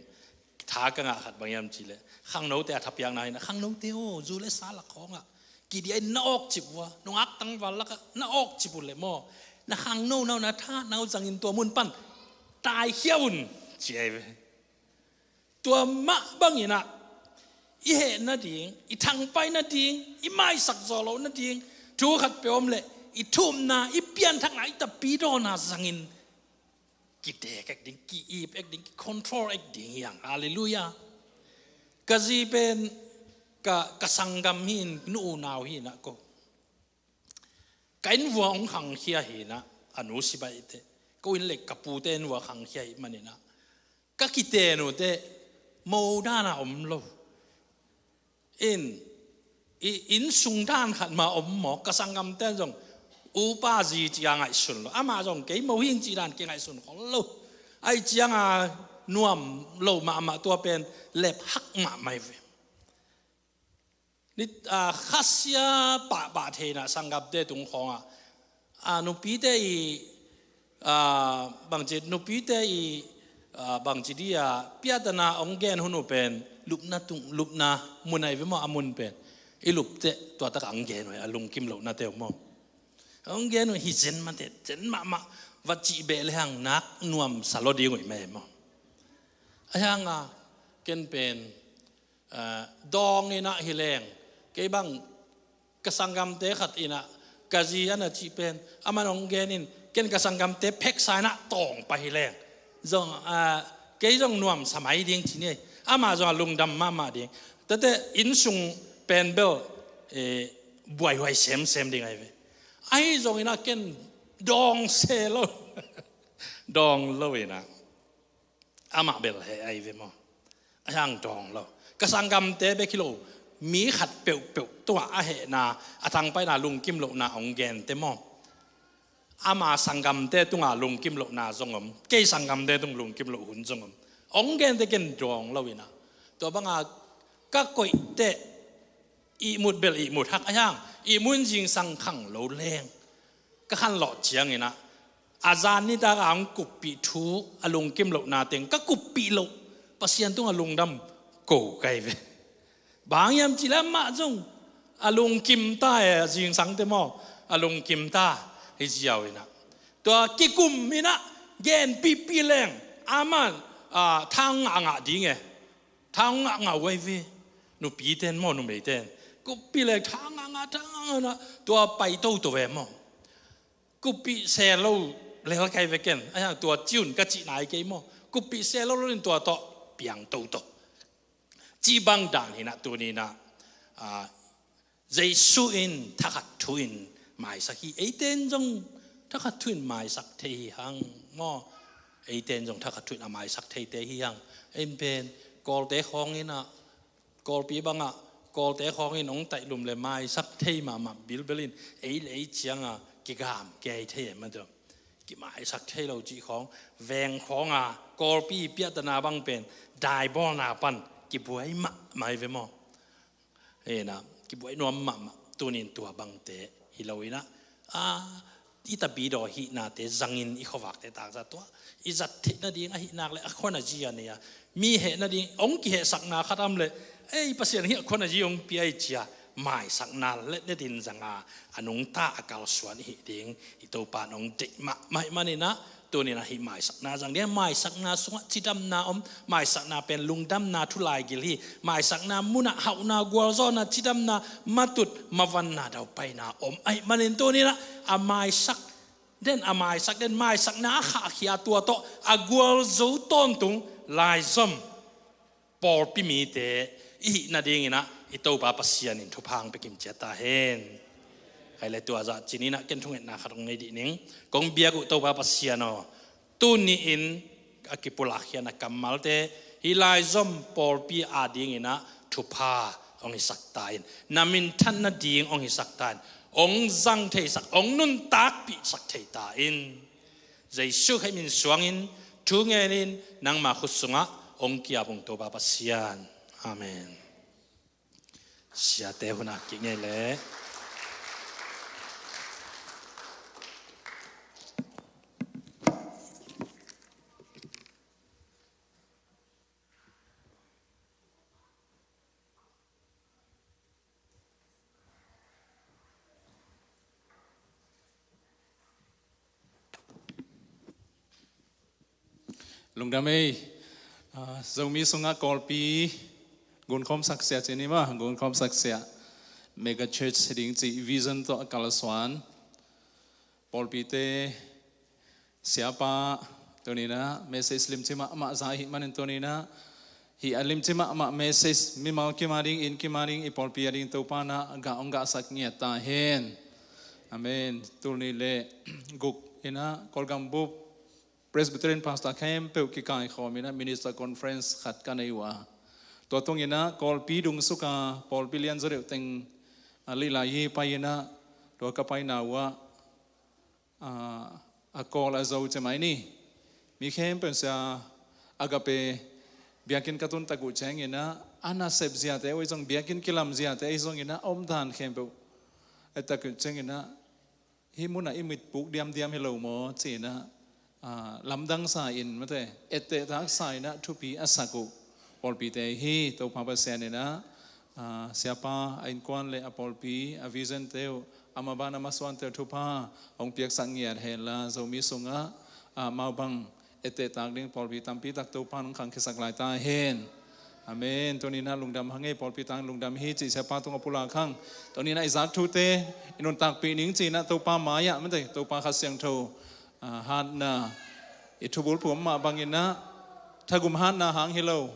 tha ka ngah khat bang hiam cih leh, khangnote a thapiakna hi in ah, khangnote aw, zu le sa lak khawngah kidiah in na awk cip uh a, nungak tangval lakah na awk cip uh leh maw, na khangno na uh, na tha na uh zangin tua mun pan taikhia un, ci ahi ve. Tua mah bang in ah i heh nading, i thangpai nading, i maisak zawh loh nading thu khat peuh om leh, i thumna, i pianthakna, i tapidawna zangin kidek ek ding, ki-ip ek ding, ki-control ek ding hi hang. Halleluiah. Ka zi pen ka, ka sanggam hi in, nu u nau hi in ah ko, ka inn vua hong khangkhia hi in ah, a nu sibaihte, ko inn le ka pute inn vua khangkhia hi manin ah, ka kiten uh teh mo dan a om lo in, i, inn sung dan khat mah om maw. Ka sanggamte zong upa zi ci a ngaihsun lo, amah zong kei mo hi ing ci dan kingaihsun khol lo. Ahih ciangah nuam lo mahmah, tua pen lep hak mahmah hi ve. Ni, a, khasia pahpah thei in ah sanggamte tung khawngah, a, nupite i, a, bangci, nupite i, a, bangci di a piatana hong gen hun uh pen lupna tung, lupna mun ahi ve maw, a mun pen i lup teh tua takah hong gen uh hi, a lungkim lohnate uh maw. Hong gen uh hi zen mah teh, zen mahmah va cih beh le hang nak nuamsa lo ding uh hi mah hi maw. Ahi hangah ken pen, a, dawng in ah hi leng, kei bang ka sanggamte khat in ah, ka zi a na cih pen, aman hong gen in, ken ka sanggamte pheksa in ah tawng pah hi leng zong, a, kei zong nuamsa mai ding ci ni. Amah zong a lungdam mahmah ding. Tate inn sung pen bel, e, buaihuai semsem ding ahi ve. Ahi zongin ah ken dawng se lo. Dawng lo in ah amah bel heh ahi ve maw. Ahi hang dawng lo. Ka sanggamte bek hi lo, mi khat peuhpeuh tungah a hehna, a thangpaihna, lungkim lohna hong gente maw. Ama sanggamte tungah lungkim lohna zong om, kei sanggamte tung lungkim loh hun zong om. Hong gente ken dawng lo in ah, tua banga ka koihteh ihmut bel ihmut hak, ahi hang ihmut in zingsang khang lo leng, ka khanlawh ciangin ah, a zan nitak a hong kuppih thu, a lungkim lohna teng ka kuppih loh Pasian tungah lungdam ko ka hi ve. Bang hiam cih leh amah zong a lungkim ta e, a zingsangte maw, a lungkim ta hi ziau in ah, Tua kikum in ah genpihpih leng, aman, ah, thang ngahngah ding e. Thang ngahngah uh ahi ve. Nupiten maw, numeiten, kuppih leng thang ngahngah, thang ngahngah, tua pai toto ve maw. Kuppih se lo lel kai ve ken. Ahi hang tua ci un ka cih nai kei maw. Kuppih se lo lo in tua tawh piang toto. Cih bang dan hi in ah tuni in ah, ah, Jesu in thakhat thu in maisak hi. Eite in zong thakhat thu in maisak thei hi hang maw. Eite in zong thakhat thu in a maisak theite hi hang. En pen, Kawlte khawng in ah, Kawlpi bang ah, Kawlte khawng in hong taihlum le maisak thei mahmah bilbel in, ei le ei ciang a kigam kei thei e maw. Kimaisak thei lo cih khawng, veng khawng a Kawlpi piahtana bang pen daibawlna pan kibuai mahmah hi ve maw. Hi in ah, kibuai nuam mahmah. Tuni in tua bangte hi lo in ah, a, i tapidaw hihnate zangin i khuavakte taksa tua i zat theih nading ahih nak le a khua na zi a nei a, mi heh nading hong kihehsakna khat om le, ei, Pasian hi a khua na zi hong pia i ci a, maisakna letlet in zang a, a nungta a kalsuan i hih ding i Topa in hong deih mahmah ahih manin ah, tuni in ah hih maisakna zang ding. Maisakna sungah cidamna om, maisakna pen lungdamna thu laigil hi. Maisakna munah hauhna, gualzawhna, cidamna, matut, mavanna, daupaina om ahih manin tuni in ah, a maisak den, a maisak den, maisakna a khahkhia tua tawh a gualzo tawntung laizom pawlpi mite i hih nading in ah i Topa Pasian in thupha hong pia kimciat ta hen. Khai le tua zah ci ni in ah ken thungetna khat hong nei dih ning. Kong biak uh Topa Pasian aw, tuni in a kipulak khia na kammalte, hih laizom pawlpi ading in ah thupha hong hisak ta in, na minthan nading hong hisak ta in, hong zang theisak, hong nuntakpihsak thei ta in. Jesu Khrih min suangin thu ngenin nangma khut sungah hong kiap ung Topa Pasian. Amen. Siate hunah kik ngei leh. Lungdam ei. Ah, Zomi sungah Kawlpi gunkhawm saksia ci ni maw, gunkhawm saksia. Mega church ding cih vision tawh a kalsuan. Pawlpite, siapa, tuni in ah message limci mahmah za ahih manin tuni in ah, hih a limci mahmah message mimal kim ading, inn kim ading, i pawlpi ading Topa in ah gah hong gahsak ngiat ta hen. Amen. Tul nih le guk in ah Kawlgam bup Presbyterian pastor khempeuh kikaikhawm in ah minister conference khat ka nei uh a, tua tung in ah Kawlpi dungsuka pawlpi lianzaw deuh teng a lih lai hi pai in ah, tua ka paina uh ah, a, a Kawl a Zo ci mai ni, mi khempeuh in sia Agape biakinn ka tun tak uh ciangin ah, a nasep ziate uh ahi zong, biakinn kilam ziate ahi zongin ah, a omdan khempeuh et tak uh ciangin ah, hih munah i mitpuk diamdiam hi lo maw ci in ah, ah, lamdang sa in, mate, ettehtak sa in ah thupi a sak uh pawlpite hi. Topa Pasian in ah, ah, siapa, a innkuan le a pawlpi, a vision te uh, a maban a masuante uh thupha hong piaksak ngiat hen la, Zomi sungah, ah, amau bang ettehtak ding pawlpi tampi tak Topa in hong khangkhiasak lai ta hen. Amen. Tuni in ah lungdam hang ei, pawlpi tang lungdam hi cih siapa tungah pulak hang. Tuni in ah i zak thute i nuntakpih ning ci in ah Topa mai-ah, mate, Topa Kha Siangtho, ah, hatna, i thubulphuh mah bangin ah, thagum hatna hang hi lo,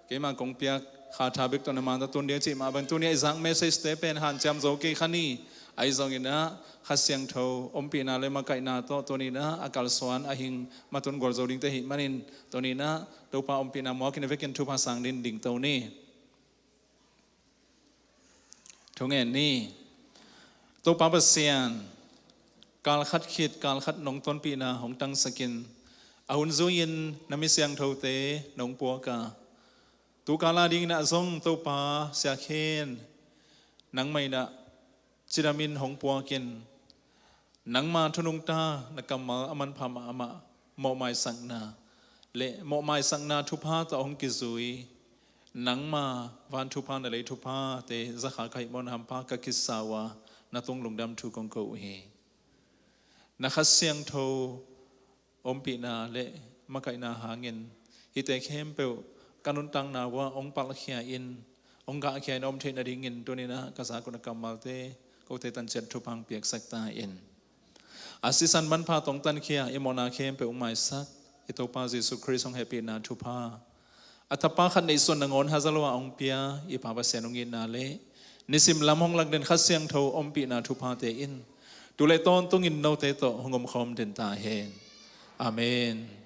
keima kong piak kha tha bek tawh na man tawh tun ding cih mah bang, tuni a i zak message te pen hanciam zo kei kha ni. Ahi zongin ah Kha Siangtho ompihna le makaihna tawh tuni in ah a kalsuan a hing matun gualzo dingte ahih manin, tuni in ah Topa ompihna muakin a vekin thupha sang ding dingto ni. Thungen ni. Topa Pasian, kal khat khit kal khat nong tonpihna hong tangsakin, a hun zui-in na mi siangthote nong puak a, tu kal adingin ah zong Topa Sia Khen, nangmah in ah cidamin hong puakin, nangma thu nungta na kammal a manpha mahmah mawhmaisakna le mawhmaisakna thupha tawh hong kizui, nangma van thupha, na lei thuphate zakha ka hih mawh na hampha ka kisa uh a, na tung lungdam thu kong ko uh hi. Na Kha Siangtho ompihna le makaihna hangin hihte khempeuh ka nuntakna uah hong palkhia in, hong gahkhia in om theih nadingin tuninah ka zak uh na kammalte kote tanciat thupha hong piaksak ta in. A sisan manpha tawh hong tankhia i mawhna khempeuh hong maisak i Topa Jesuh Khrist hong hehpihna thupha, a Tapa khat neihsuan nangawn haza lo-ah hong pia i Pa Pasian hong itna le nisim lam hong lakden Kha Siangtho ompihna thuphate in tu le tawntungin note tawh hong omkhawm den ta hen. Amen.